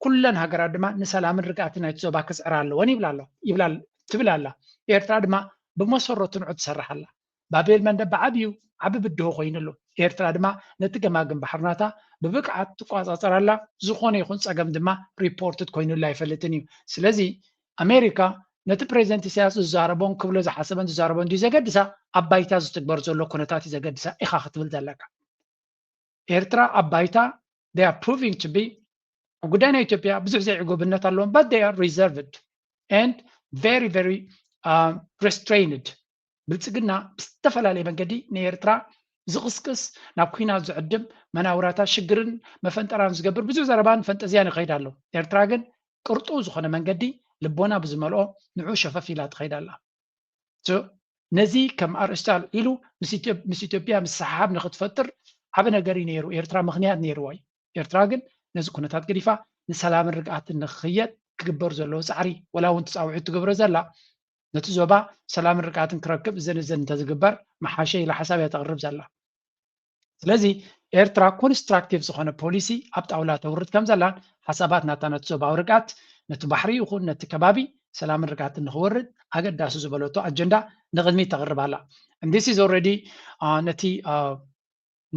ኩለን ሃገራት ድማ ንሰላምን ርግኣትን ናይቲ ዞባ ክፅዕራ ኣለወን ይብላ ኣሎ ይብላ ትብል ኣላ ኤርትራ ድማ ብመሰረቱ ንዑ ትሰርሕ ኣላ ባቤል መንደብ ብዓብዩ ዓቢ ብድሆ ኮይኑሉ ኤርትራ ድማ ነቲ ገማግም ባሕርናታ ብብቅዓት ትቆፃፀር ኣላ ዝኾነ ይኹን ፀገም ድማ ሪፖርትድ ኮይኑላ ኣይፈልጥን እዩ ስለዚ ኣሜሪካ ነቲ ፕሬዚደንት ኢሳያስ ዝዛረቦን ክብሎ ዝሓሰበን ዝዛረቦ እንዲ ዘገድሳ ኣብ ባይታ ዝትግበር ዘሎ ኩነታት እዩ ዘገድሳ ኢኻ ክትብል ዘለካ ኤርትራ ኣብ ባይታ they are proving to be ኣብ ጉዳይ ናይ ኢትዮጵያ ብዙሕ ዘይዕጉብነት ኣለዎም but they are reserved and very very restrained ብልፅግና ብዝተፈላለየ መንገዲ ንኤርትራ ዝቕስቅስ ናብ ኩናት ዝዕድም መናውራታ ሽግርን መፈንጠራን ዝገብር ብዙሕ ዘረባን ፈንጠዝያን ይኸይድ ኣሎ ኤርትራ ግን ቅርጡ ዝኾነ መንገዲ ልቦና ብዝመልኦ ንዑ ሸፈፍ ኢላ ትኸይድ ኣላ ነዚ ከም ኣርእስቲ ኣልዒሉ ምስ ኢትዮጵያ ምስሕሓብ ንክትፈጥር ዓብ ነገር እዩ ነይሩ ኤርትራ ምክንያት ነይርዋ እዩ ኤርትራ ግን ነዚ ኩነታት ገዲፋ ንሰላምን ርግኣትን ንክኽየድ ክግበር ዘለዎ ፃዕሪ ወላ እውን ትፃውዒ ትገብሮ ዘላ ነቲ ዞባ ሰላምን ርግኣትን ክረክብ እዘን እዘን እንተዝግበር መሓሸ ኢላ ሓሳብ እያ ተቕርብ ዘላ ስለዚ ኤርትራ ኮንስትራክቲቭ ዝኾነ ፖሊሲ ኣብ ጣውላ ተውርድ ከም ዘላን ሓሳባት ናታ ነቲ ዞባዊ ርግኣት ነቲ ባሕሪ ይኹን ነቲ ከባቢ ሰላምን ርግኣትን ንኽወርድ ኣገዳሲ ዝበለቶ ኣጀንዳ ንቕድሚት ተቕርብ ኣላ this is already ነቲ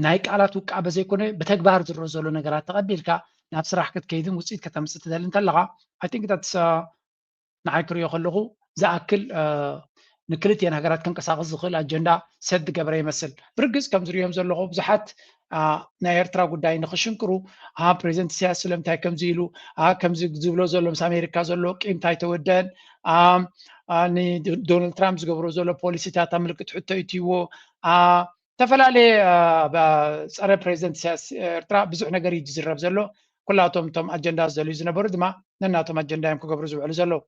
ናይ ቃላት ውቃበ ዘይኮነ ብተግባር ዝረአ ዘሎ ነገራት ተቐቢልካ ናብ ስራሕ ክትከይድን ውፅኢት ከተምፅእ ትደሊ እንተለኻ I think that's ንዓይ ክሪኦ ከለኹ ዝኣክል ንክልቲኤን ሃገራት ከንቀሳቐስ ዝኽእል ኣጀንዳ ሰድ ዝገበረ ይመስል ብርግፅ ከም ዝሪኦም ዘለኹ ብዙሓት ናይ ኤርትራ ጉዳይ ንክሽንቅሩ ፕሬዚደንት ኢሳያስ ስለምንታይ ከምዚ ኢሉ ከምዚ ዝብሎ ዘሎ ምስ ኣሜሪካ ዘሎ ቂም እንታይ ተወደን ንዶናልድ ትራምፕ ዝገብሮ ዘሎ ፖሊሲታት ምልክት ሕቶ ይትይዎ ዝተፈላለየ ፀረ ፕሬዚደንት ኢሳያስ ኤርትራ ብዙሕ ነገር እዩ ዝዝረብ ዘሎ ኩላቶም እቶም ኣጀንዳ ዝደልዩ ዝነበሩ ድማ ነናቶም ኣጀንዳ እዮም ክገብሩ ዝውዕሉ ዘለዉ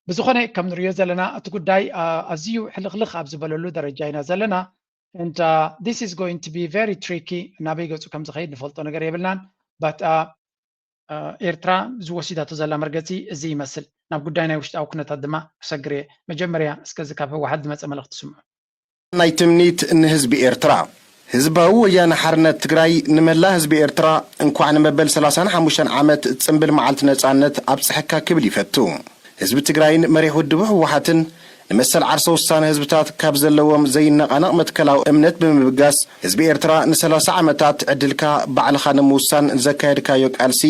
ብዝኾነ ከም ንሪኦ ዘለና እቲ ጉዳይ ኣዝዩ ሕልኽልኽ ኣብ ዝበለሉ ደረጃ ኢና ዘለና And uh, this is going to be very tricky. ናበይ ገጹ ከም ዝኸይድ ንፈልጦ ነገር የብልናን። But uh, uh, ኤርትራ ዝወሲዳቶ ዘላ መርገጺ እዚ ይመስል። ናብ ጉዳይ ናይ ውሽጣዊ ኩነታት ድማ ክሰግር እየ። መጀመርያ እስከዚ ካብ ህወሓት ዝመጸ መልእኽቲ ስምዑ። ናይ ትምኒት ንህዝቢ ኤርትራ። ህዝባዊ ወያነ ሓርነት ትግራይ ንመላ ህዝቢ ኤርትራ እንኳዕ ንመበል ሰላሳን ሓሙሽተን ዓመት ጽንብል መዓልቲ ነጻነት ኣብጽሐካ ክብል ይፈቱ። ህዝቢ ትግራይን መሪሕ ውድቡ ህወሓትን ንመሰል ዓርሰ ውሳነ ህዝብታት ካብ ዘለዎም ዘይነቓነቕ መትከላዊ እምነት ብምብጋስ ህዝቢ ኤርትራ ንሰላሳ ዓመታት ዕድልካ ባዕልኻ ንምውሳን ዘካየድካዮ ቃልሲ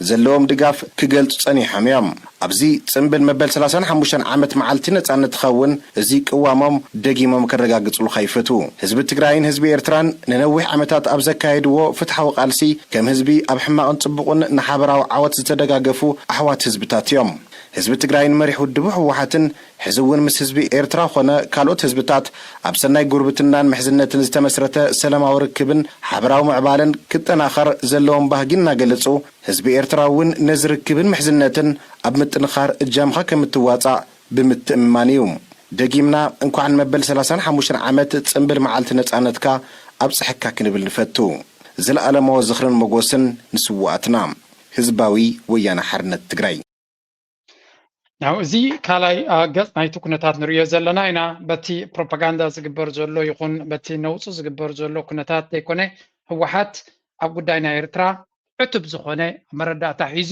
ዘለዎም ድጋፍ ክገልጹ ጸኒሖም እዮም። ኣብዚ ጽንብል መበል ሰላሳን ሓሙሽተን ዓመት መዓልቲ ነጻነትኻ እውን እዚ ቅዋሞም ደጊሞም ከረጋግጽሉኻ ይፈትዉ። ህዝቢ ትግራይን ህዝቢ ኤርትራን ንነዊሕ ዓመታት ኣብ ዘካየድዎ ፍትሓዊ ቃልሲ ከም ህዝቢ ኣብ ሕማቕን ጽቡቕን ንሓበራዊ ዓወት ዝተደጋገፉ ኣሕዋት ህዝብታት እዮም። ህዝቢ ትግራይን መሪሕ ውድቡ ህወሓትን ሕዚ እውን ምስ ህዝቢ ኤርትራ ኾነ ካልኦት ህዝብታት ኣብ ሰናይ ጉርብትናን ምሕዝነትን ዝተመስረተ ሰላማዊ ርክብን ሓበራዊ ምዕባለን ክጠናኸር ዘለዎም ባህጊ እናገለጹ ህዝቢ ኤርትራ እውን ነዚ ርክብን ምሕዝነትን ኣብ ምጥንኻር እጃምኻ ከም እትዋጻእ ብምትእምማን እዩ። ደጊምና እንኳዕ ንመበል ሰላሳን ሓሙሽተን ዓመት ጽንብል መዓልቲ ነጻነትካ ኣብጽሐካ ክንብል ንፈቱ። ዘለኣለማዊ ዝኽርን መጎስን ንስውኣትና። ህዝባዊ ወያነ ሓርነት ትግራይ። ናው እዚ ካልኣይ ገጽ ናይቲ ኩነታት ንርእዮ ዘለና ኢና። በቲ ፕሮፓጋንዳ ዝግበር ዘሎ ይኹን በቲ ነውጹ ዝግበር ዘሎ ኩነታት ዘይኮነ ህወሓት ኣብ ጉዳይ ናይ ኤርትራ ዕቱብ ዝኾነ መረዳእታ ሒዙ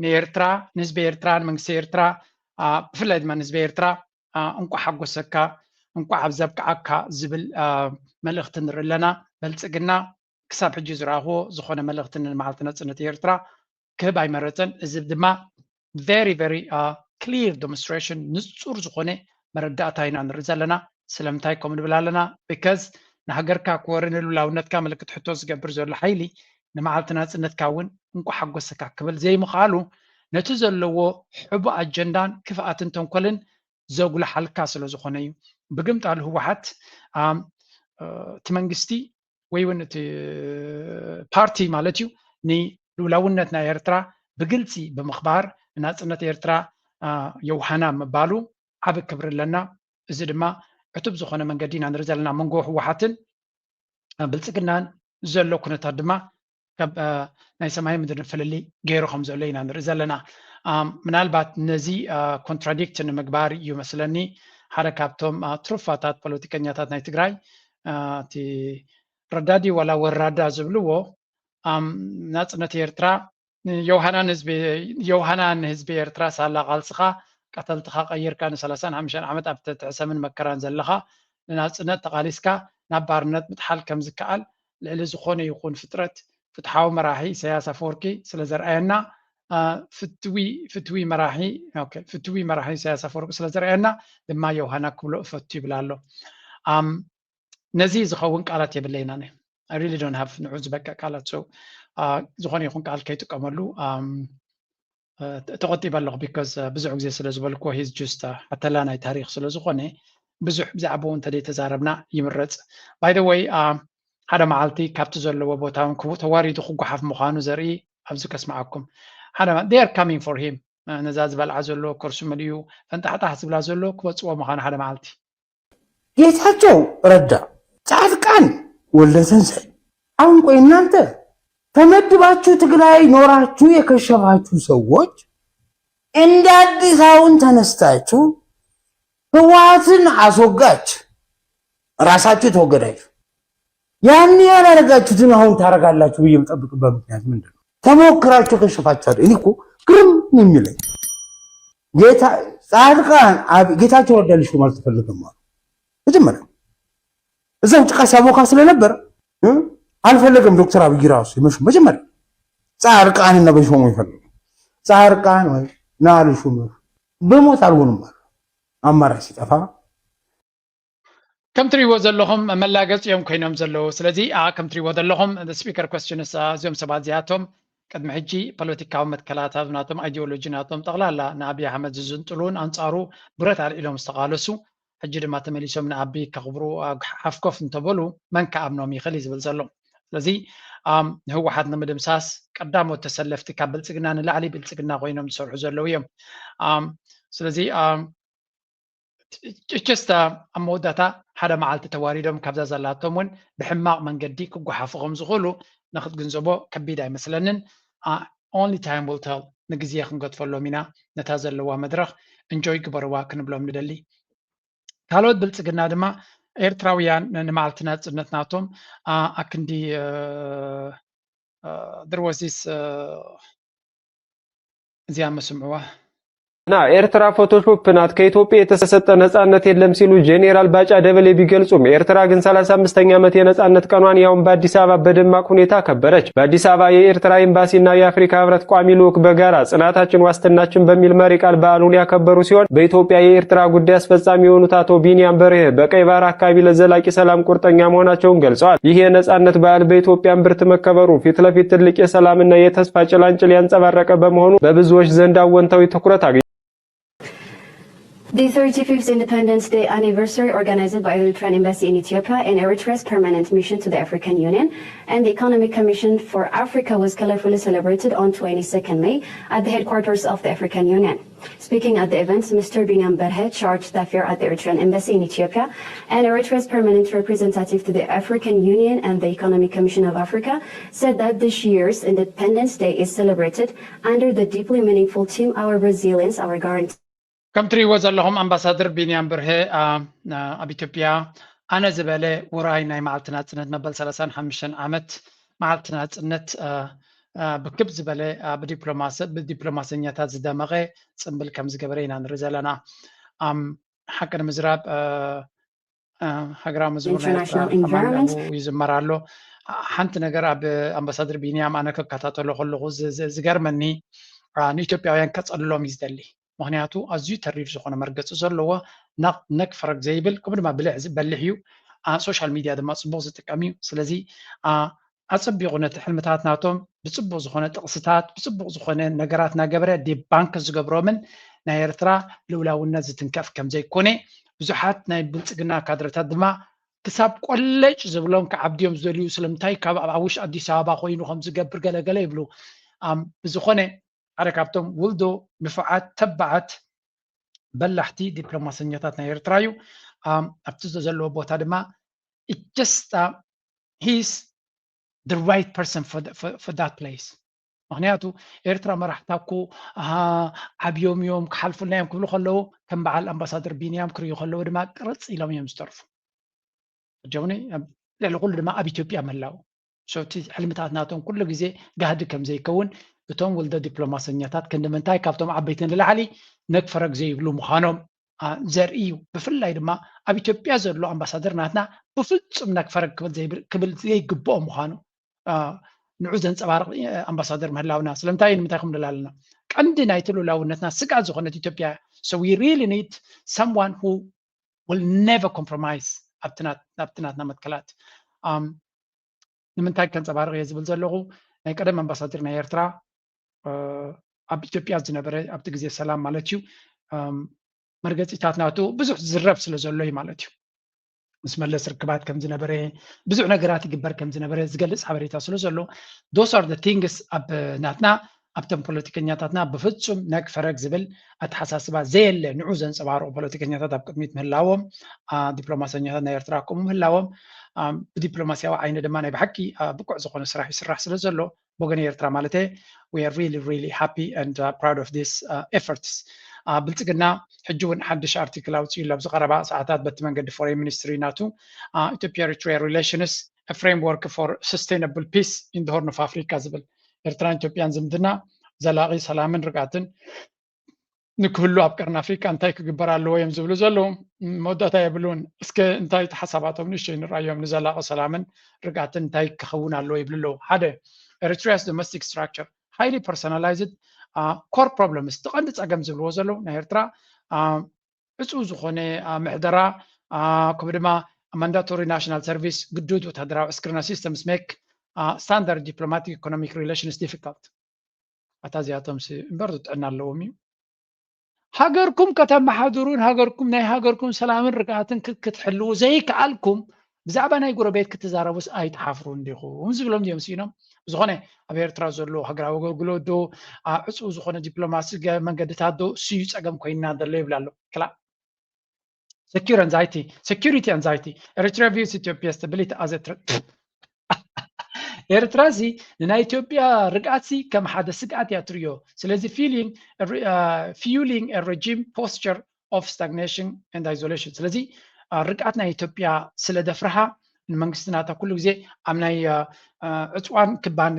ንኤርትራ ንህዝቢ ኤርትራ ንመንግስቲ ኤርትራ ብፍላይ ድማ ንህዝቢ ኤርትራ እንቋዕ ሓጎሰካ እንቋዕ ኣብ ዘብቅዓካ ዝብል መልእኽቲ ንርኢ ኣለና። በልጽግና ክሳብ ሕጂ ዝረኣኽዎ ዝኾነ መልእኽቲ ንመዓልቲ ነጽነት ኤርትራ ክህብ ኣይመረጸን። እዚ ድማ very very clear demonstration ንጹር ዝኾነ መረዳእታ ኢና ንርኢ ዘለና። ስለምንታይ ከምኡ ንብል ኣለና? Because ንሃገርካ ክወሪ ንልውላውነትካ ምልክት ሕቶ ዝገብር ዘሎ ሓይሊ ንመዓልቲ ናጽነትካ እውን እንቋዕ ሓጎሰካ ክብል ዘይምኽኣሉ ነቲ ዘለዎ ሕቡእ ኣጀንዳን ክፍኣትን ተንኮልን ዘጉልሓልካ ስለ ዝኾነ እዩ። ብግምጣሉ ህወሓት እቲ መንግስቲ ወይ እውን እቲ ፓርቲ ማለት እዩ ንልውላውነት ናይ ኤርትራ ብግልፂ ብምኽባር ንናፅነት ኤርትራ የውሃና ምባሉ ዓቢ ክብሪ ኣለና። እዚ ድማ ዕቱብ ዝኾነ መንገዲ ኢና ንርኢ ዘለና መንጎ ህወሓትን ብልፅግናን ዘሎ ኩነታት ድማ ናይ ሰማይ ምድርን ፍልልይ ገይሩ ከም ዘሎ ኢና ንርኢ ዘለና። ምናልባት ነዚ ኮንትራዲክት ንምግባር እዩ መስለኒ ሓደ ካብቶም ትሩፋታት ፖለቲከኛታት ናይ ትግራይ እቲ ረዳዲ ዋላ ወራዳ ዝብልዎ ናፅነት ኤርትራ የውሃና ንህዝቢ ኤርትራ ሳላ ቃልስኻ ቀተልትኻ ቀይርካ ንሰላሳን ሓሙሽተን ዓመት ኣብ ትሕቲ ሕሰምን መከራን ዘለኻ ንናፅነት ተቓሊስካ ናብ ባርነት ምጥሓል ከም ዝከኣል ልዕሊ ዝኾነ ይኹን ፍጥረት ፍትሓዊ መራሒ ኢሳያስ ኣፈወርቂ ስለ ዘርኣየና ፍትዊ ፍትዊ መራሒ ፍትዊ መራሒ ኢሳያስ ኣፈወርቂ ስለ ዘርኣየና ድማ የውሃና ክብሎ እፈቱ ይብል ኣሎ። ነዚ ዝኸውን ቃላት የብለይና ነ I really don't have ንዑ ዝበቅዕ ቃላት so ዝኾነ ይኹን ቃል ከይጥቀመሉ ተቆጢበ ኣለኹ because ብዙሕ ግዜ ስለ ዝበልኩዎ he's just ሓተላ ናይ ታሪክ ስለ ዝኾነ ብዙሕ ብዛዕባኡ እንተደይ ተዛረብና ይምረፅ። By the way ሓደ መዓልቲ ካብቲ ዘለዎ ቦታ እውን ተዋሪዱ ክጓሓፍ ምዃኑ ዘርኢ ኣብዚ ከስምዓኩም ሓደ they are coming for him ነዛ ዝበልዓ ዘሎ ከርሱ መሊኡ ፈንጣሕጣሕ ዝብላ ዘሎ ክወፅዎ ምዃኑ ሓደ መዓልቲ ጌታቸው ረዳ፣ ጻድቃን ወልደተንሳይ። አሁን ቆይ እናንተ ተመድባችሁ ትግራይ ኖራችሁ የከሸፋችሁ ሰዎች እንደ አዲስ አሁን ተነስታችሁ ህወሓትን አስወጋች ራሳችሁ ተወገዳችሁ ያኔ ያላረጋችሁትን አሁን ታረጋላችሁ ብዬ የምጠብቅበት ምክንያት ምንድን ነው? ተሞክራችሁ ከሸፋችኋል። እኔ እኮ ግርም የሚለኝ ጌታ ጻድቃን ጌታቸው ረዳ ሊሾም አልተፈለገም አሉ። መጀመሪያ እዛው ጭቃ ሲያቦካ ስለነበር አልፈለገም ዶክተር አብይ ራሱ ይመሹ መጀመሪያ ጻድቃንና በሾሙ ይፈልጉ ጻድቃን ወይ ና ልሹም ብሞት አልሆንም አሉ። አማራጭ ሲጠፋ ከም ትሪእዎ ዘለኹም መላገፂ እዮም ኮይኖም ዘለዉ። ስለዚ ከም ትሪእዎ ዘለኹም speaker questions እዚኦም ሰባት እዚኣቶም ቅድሚ ሕጂ ፖለቲካዊ መትከላታት ናቶም ideology ናቶም ጠቕላላ ንኣብይ ኣሕመድ ዝዝንጥሉን ኣንፃሩ ብረት ኣልዒሎም ዝተቓለሱ ሕጂ ድማ ተመሊሶም ንኣቢ ከኽብሩ ሓፍኮፍ እንተበሉ መን ከኣምኖም ይኽእል እዩ ዝብል ዘሎ። ስለዚ ንህወሓት ንምድምሳስ ቀዳሞት ተሰለፍቲ ካብ ብልፅግና ንላዕሊ ብልፅግና ኮይኖም ዝሰርሑ ዘለዉ እዮም። ስለዚ ቸስታ ኣብ መወዳእታ ሓደ መዓልቲ ተዋሪዶም ካብዛ ዘላቶም እውን ብሕማቕ መንገዲ ክጓሓፉ ከም ዝኽእሉ ንክትግንዘቦ ከቢድ ኣይመስለንን። Only time will tell። ንግዜ ክንገድፈሎም ኢና። ነታ ዘለዋ መድረኽ እንጆይ ግበርዋ ክንብሎም ንደሊ። ካልኦት ብልጽግና ድማ ኤርትራውያን ንመዓልቲ ናጽነት ናቶም ኣክንዲ there was this እዚኣ መስምዕዋ። ና ኤርትራ ፎቶሾፕ ናት። ከኢትዮጵያ የተሰጠ ነጻነት የለም ሲሉ ጄኔራል ባጫ ደበሌ ቢገልጹም፣ ኤርትራ ግን ሰላሳ አምስተኛ ዓመት የነጻነት ቀኗን ያውም በአዲስ አበባ በደማቅ ሁኔታ ከበረች። በአዲስ አበባ የኤርትራ ኤምባሲና የአፍሪካ ህብረት ቋሚ ልዑክ በጋራ ጽናታችን ዋስትናችን በሚል መሪ ቃል በዓሉን ያከበሩ ሲሆን፣ በኢትዮጵያ የኤርትራ ጉዳይ አስፈጻሚ የሆኑት አቶ ቢንያም በርሄ በቀይ ባህር አካባቢ ለዘላቂ ሰላም ቁርጠኛ መሆናቸውን ገልጸዋል። ይህ የነጻነት በዓል በኢትዮጵያ እምብርት መከበሩ ፊት ለፊት ትልቅ የሰላምና የተስፋ ጭላንጭል ያንጸባረቀ በመሆኑ በብዙዎች ዘንድ አወንታዊ ትኩረት አግኝቷል። The thirty-fifth Independence Day anniversary, organized by Eritrean Embassy in Ethiopia and Eritrea's permanent mission to the African Union and the Economic Commission for Africa, was colorfully celebrated on twenty-second May at the headquarters of the African Union. Speaking at the event, Mister Binyam Berhe, charge d'affaires at the Eritrean Embassy in Ethiopia and Eritrea's permanent representative to the African Union and the Economic Commission of Africa, said that this year's Independence Day is celebrated under the deeply meaningful theme, Our Resilience, Our Guarantee. ከም ትሪእዎ ዘለኹም ኣምባሳደር ቢንያም ብርሄ ኣብ ኢትዮጵያ ኣነ ዝበለ ውራይ ናይ መዓልቲ ናፅነት መበል ሰላሳን ሓሙሽተን ዓመት መዓልቲ ናፅነት ብክብ ዝበለ ብዲፕሎማሰኛታት ዝደመቐ ፅምብል ከም ዝገበረ ኢና ንርኢ ዘለና። ሓቂ ንምዝራብ ሃገራዊ መዝሙር ናይ ኤርትራ ኣማን ለሁ ይዝመር ኣሎ። ሓንቲ ነገር ኣብ ኣምባሳደር ቢንያም ኣነ ክከታተሎ ከለኹ ዝገርመኒ ንኢትዮጵያውያን ከፀልሎም እዩ ዝደሊ። ምክንያቱ ኣዝዩ ተሪር ዝኾነ መርገፂ ዘለዎ ነክ ፈረግ ዘይብል ከምኡ ድማ ብልዕ ዝበልሕ እዩ። ሶሻል ሚድያ ድማ ፅቡቅ ዝጥቀም እዩ። ስለዚ ኣፀቢቑ ነቲ ሕልምታት ናቶም ብፅቡቅ ዝኾነ ጥቕስታት ብፅቡቅ ዝኾነ ነገራት እናገበረ ዲባንክ ዝገብሮምን ናይ ኤርትራ ልኡላውነት ዝትንከፍ ከምዘይኮነ ብዙሓት ናይ ብልፅግና ካድረታት ድማ ክሳብ ቆለጭ ዝብሎም ክዓብድዮም ዝደልዩ ስለምንታይ ካብ ኣብ ውሽ ኣዲስ ኣበባ ኮይኑ ከም ዝገብር ገለገለ ይብሉ። ብዝኾነ ሓደ ካብቶም ውልዶ ንፉዓት ተባዓት በላሕቲ ዲፕሎማሰኛታት ናይ ኤርትራ እዩ። ኣብቲ ዘለዎ ቦታ ድማ just he's the right person for that place። ምክንያቱ ኤርትራ መራሕታ እኮ ዓብዮም እዮም ክሓልፉልና እዮም ክብሉ ከለዉ ከም በዓል ኣምባሳደር ቢንያም ክርእዩ ከለዉ ድማ ቅርፅ ኢሎም እዮም ዝተርፉ። ጀውኒ ልዕሊ ኩሉ ድማ ኣብ ኢትዮጵያ ምህላው እቲ ሕልምታት ናቶም ኩሉ ግዜ ጋህዲ ከም ዘይከውን እቶም ውልደ ዲፕሎማሰኛታት ክንዲ ምንታይ ካብቶም ዓበይቲ ንላዕሊ ነግ ፈረግ ዘይብሉ ምዃኖም ዘርኢ እዩ። ብፍላይ ድማ ኣብ ኢትዮጵያ ዘሎ ኣምባሳደር ናትና ብፍጹም ነግ ፈረግ ክብል ዘይግብኦ ምዃኑ ንዑ ዘንጸባርቕ ኣምባሳደር ምህላውና ስለምንታይ ንምንታይ ከም ንላልና ቀንዲ ናይቲ ሉላውነትና ስጋት ዝኾነት ኢትዮጵያ so we really need someone who will never compromise ኣብቲ ናትና መትከላት። ንምንታይ ከንፀባርቕ እየ ዝብል ዘለኹ ናይ ቀደም ኣምባሳደር ናይ ኤርትራ ኣብ ኢትዮጵያ ዝነበረ ኣብቲ ግዜ ሰላም ማለት እዩ መርገፂታት ናቱ ብዙሕ ዝረብ ስለ ዘሎ እዩ ማለት እዩ። ምስ መለስ ርክባት ከም ዝነበረ ብዙሕ ነገራት ይግበር ከም ዝነበረ ዝገልፅ ሓበሬታ ስለ ዘሎ those are the things ኣብ ናትና ኣብቶም ፖለቲከኛታትና ብፍፁም ነግ ፈረግ ዝብል ኣተሓሳስባ ዘየለ ንዑ ዘንፀባርቑ ፖለቲከኛታት ኣብ ቅድሚት ምህላዎም ዲፕሎማሰኛታት ናይ ኤርትራ ከምኡ ምህላዎም ብዲፕሎማሲያዊ ዓይኒ ድማ ናይ ብሓቂ ብቁዕ ዝኾነ ስራሕ ይስራሕ ስለ ዘሎ ብወገን ኤርትራ ማለት we are really really happy and proud of this efforts። ብልፅግና ሕጂ እውን ሓድሽ ኣርቲክል ኣውፅኡ ኣሎ ኣብዚ ቀረባ ሰዓታት በቲ መንገዲ ፎሬን ሚኒስትሪ ናቱ ኢትዮጵያ ኤሪትሪያ relations a framework for sustainable peace in the Horn of Africa ዝብል ኤርትራን ኢትዮጵያን ዝምድና ዘላቒ ሰላምን ርግኣትን ንክህሉ ኣብ ቀርኒ ኣፍሪቃ እንታይ ክግበር ኣለዎ እዮም ዝብሉ ዘለዉ መወዳእታ የብሉን። እስከ እንታይ እቲ ሓሳባቶም ንእሽተይ ንርኣዮም ንዘላቒ ሰላምን ርግኣትን እንታይ ክኸውን ኣለዎ ይብሉ ኣለዉ። ሓደ Eritrea's domestic structure highly personalized core problems እቲ ቀንዲ ፀገም ዝብልዎ ዘለዉ ናይ ኤርትራ ዕፁ ዝኾነ ምሕደራ ከምኡ ድማ mandatory national service ግዱድ ወታደራዊ ዕስክርና systems make standard diplomatic economic relations difficult። ኣታ እዚኣቶም እምበር ጥዕና ኣለዎም እዩ። ሃገርኩም ከተመሓድሩን ሃገርኩም ናይ ሃገርኩም ሰላምን ርግኣትን ክትሕልዉ ዘይከኣልኩም ብዛዕባ ናይ ጎረቤት ክትዛረቡስ ኣይትሓፍሩን ዲኹም ዝብሎም እዮም ስኢኖም። ብዝኾነ ኣብ ኤርትራ ዘሎ ሃገራዊ ኣገልግሎት ዶ ዕፁ ዝኾነ ዲፕሎማሲ መንገድታት ዶ ስዩ ፀገም ኮይንና ዘሎ ይብል ኣሎ ክላእ secure anxiety, security anxiety. Eritrea views Ethiopia stability as a threat. ኤርትራ ሲ ንናይ ኢትዮጵያ ርግኣት ሲ ከም ሓደ ስግኣት እያ ትርእዮ። ስለዚ fueling fueling regime posture of stagnation and isolation። ስለዚ ርግኣት ናይ ኢትዮጵያ ስለ ደፍርሃ ንመንግስቲ ናታ ኩሉ ግዜ ኣብ ናይ ዕፅዋን ክባን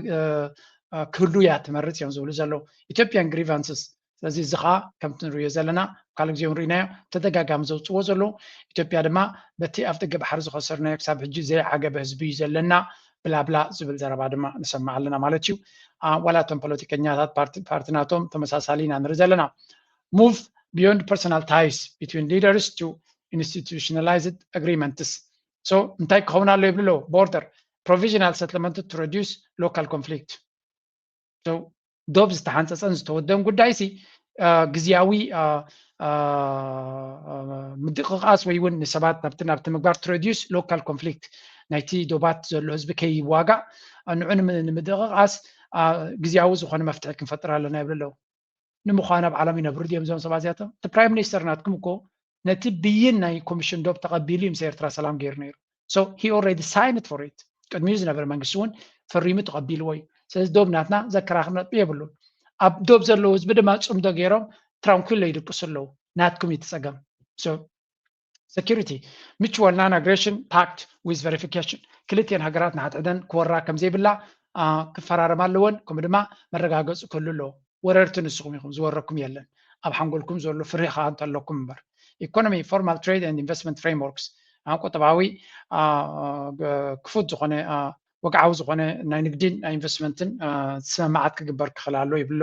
ክህሉ እያ ትመርፅ እዮም ዝብሉ ዘለዉ። Ethiopian grievances ስለዚ እዚ ከዓ ከምቲ ንሪኦ ዘለና ካልእ ግዜ እውን ርኢናዮ ተደጋጋሚ ዘውፅዎ ዘለዉ። ኢትዮጵያ ድማ በቲ ኣብ ደገ ባሕሪ ዝኸሰርናዮ ክሳብ ሕጂ ዘይዓገበ ህዝቢ እዩ ዘለና ብላብላ ዝብል ዘረባ ድማ ንሰምዕ ኣለና ማለት እዩ። ዋላ እቶም ፖለቲከኛታት ፓርቲ ናቶም ተመሳሳሊ ኢና ንርኢ ዘለና። Move beyond personal ties between leaders to institutionalized agreements። So እንታይ ክኸውን ኣሎ ይብሉ ኣለዉ? Border provisional settlement to reduce local conflict። ዶብ ዝተሓንፀፀን ዝተወደን ጉዳይ ሲ ግዝያዊ ምድቕቓስ ወይ እውን ንሰባት ናብቲ ናብቲ ምግባር to reduce local conflict ናይቲ ዶባት ዘሎ ህዝቢ ከይዋጋእ ንዑ ንምድቕቓስ ግዝያዊ ዝኾነ መፍትሒ ክንፈጥር ኣለና ይብሉ ኣለዉ። ንምዃኑ ኣብ ዓለም ይነብሩ ድዮም እዞም ሰባት እዚኣቶም? እቲ ፕራይም ሚኒስተር ናትኩም እኮ ነቲ ብይን ናይ ኮሚሽን ዶብ ተቐቢሉ እዩ ምስ ኤርትራ ሰላም ገይሩ ነይሩ። So he already signed for it። ቅድሚኡ ዝነበረ መንግስቲ እውን ፈሪሙ ተቐቢልዎ እዩ። ስለዚ ዶብ ናትና ዘከራኽር ነጥቢ የብሉን። ኣብ ዶብ ዘለዉ ህዝቢ ድማ ፅምዶ ገይሮም ትራንኩሎ ይድቅሱ ኣለዉ። ናትኩም እዩ እቲ ፀገም። So security mutual non-aggression pact with verification ክልቲኤን ሃገራት ንሓድሕደን ክወራ ከምዘይብላ ክፈራረማ ኣለወን። ከምኡ ድማ መረጋገፂ ክህሉ ኣለዎ። ወረርቲ ንስኹም ኢኹም ዝወረኩም የለን ኣብ ሓንጎልኩም ዘሎ ፍርሂ ከዓ እንተለኩም እምበር። Economy formal trade and investment frameworks ቁጠባዊ ክፉት ዝኾነ ወግዓዊ ዝኾነ ናይ ንግድን ናይ ኢንቨስትመንትን ስምምዓት ክግበር ክኽእል ኣሎ ይብሎ።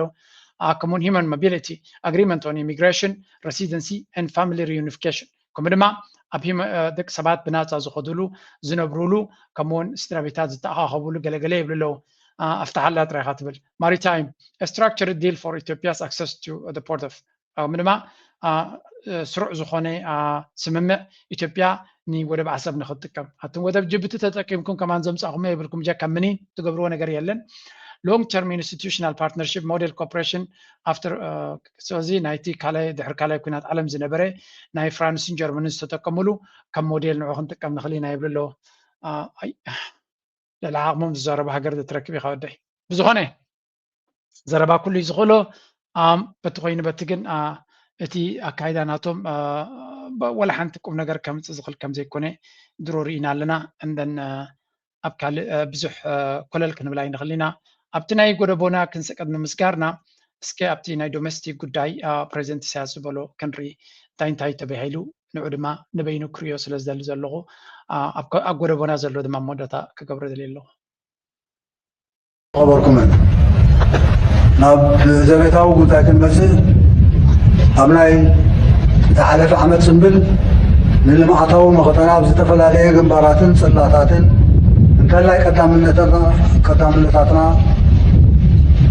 ከምኡውን human mobility agreement on immigration residency and family reunification ከምኡ ድማ ኣብ ደቂ ሰባት ብናፃ ዝኸዱሉ ዝነብሩሉ ከምኡውን ስድራ ቤታት ዝተኣኻኸቡሉ ገለገለ ይብሉ ኣለዉ። ኣፍትሓላ ጥራይካ ትብል። Maritime structured deal for Ethiopia's access to the port of ከምኡ ድማ ስሩዕ ዝኾነ ስምምዕ ኢትዮጵያ ንወደብ ዓሰብ ንክትጥቀም ኣቱም ወደብ ጅቡቲ ተጠቂምኩም ከማን ዘምፃእኹሞ የብልኩም ጀካ ምኒን ትገብርዎ ነገር የለን። Long term institutional partnership model cooperation after ስለዚ ናይቲ ካልኣይ ድሕሪ ካልኣይ ኩናት ዓለም ዝነበረ ናይ ፍራንስን ጀርመንን ዝተጠቀምሉ ከም ሞዴል ንዑ ክንጥቀም ንኽእል ኢና ይብሉ ኣለዉ። ልዕሊ ዓቕሞም ዝዛረቡ ሃገር ዘትረክብ ኢኻ ወደይ። ብዝኾነ ዘረባ ኩሉ እዩ ዝኽእሎ። በቲ ኮይኑ በቲ ግን እቲ ኣካይዳ ናቶም ወላ ሓንቲ ቁም ነገር ከምፅእ ዝኽእል ከም ዘይኮነ ድሮ ርኢና ኣለና። እንደን ኣብ ካልእ ብዙሕ ኮለል ክንብል ኣይንኽእል ኢና። ኣብቲ ናይ ጎደቦና ክንስቅድ ንምስጋርና እስከ ኣብቲ ናይ ዶሜስቲክ ጉዳይ ፕሬዚደንት ኢሳያስ ዝበሎ ክንርኢ እንታይ እንታይ ተባሂሉ ንዑ ድማ ንበይኑ ክርእዮ ስለ ዝደሊ ዘለኹ ኣብ ጎደቦና ዘሎ ድማ መወዳእታ ክገብሮ ደልየ ኣለኹ። ኸበርኩምን ናብ ዘቤታዊ ጉዳይ ክንመጽእ ኣብ ናይ ዝሓለፈ ዓመት ጽንብል ንልምዓታዊ መኸተና ኣብ ዝተፈላለየ ግንባራትን ጽላታትን እንተላይ ቀዳምነታትና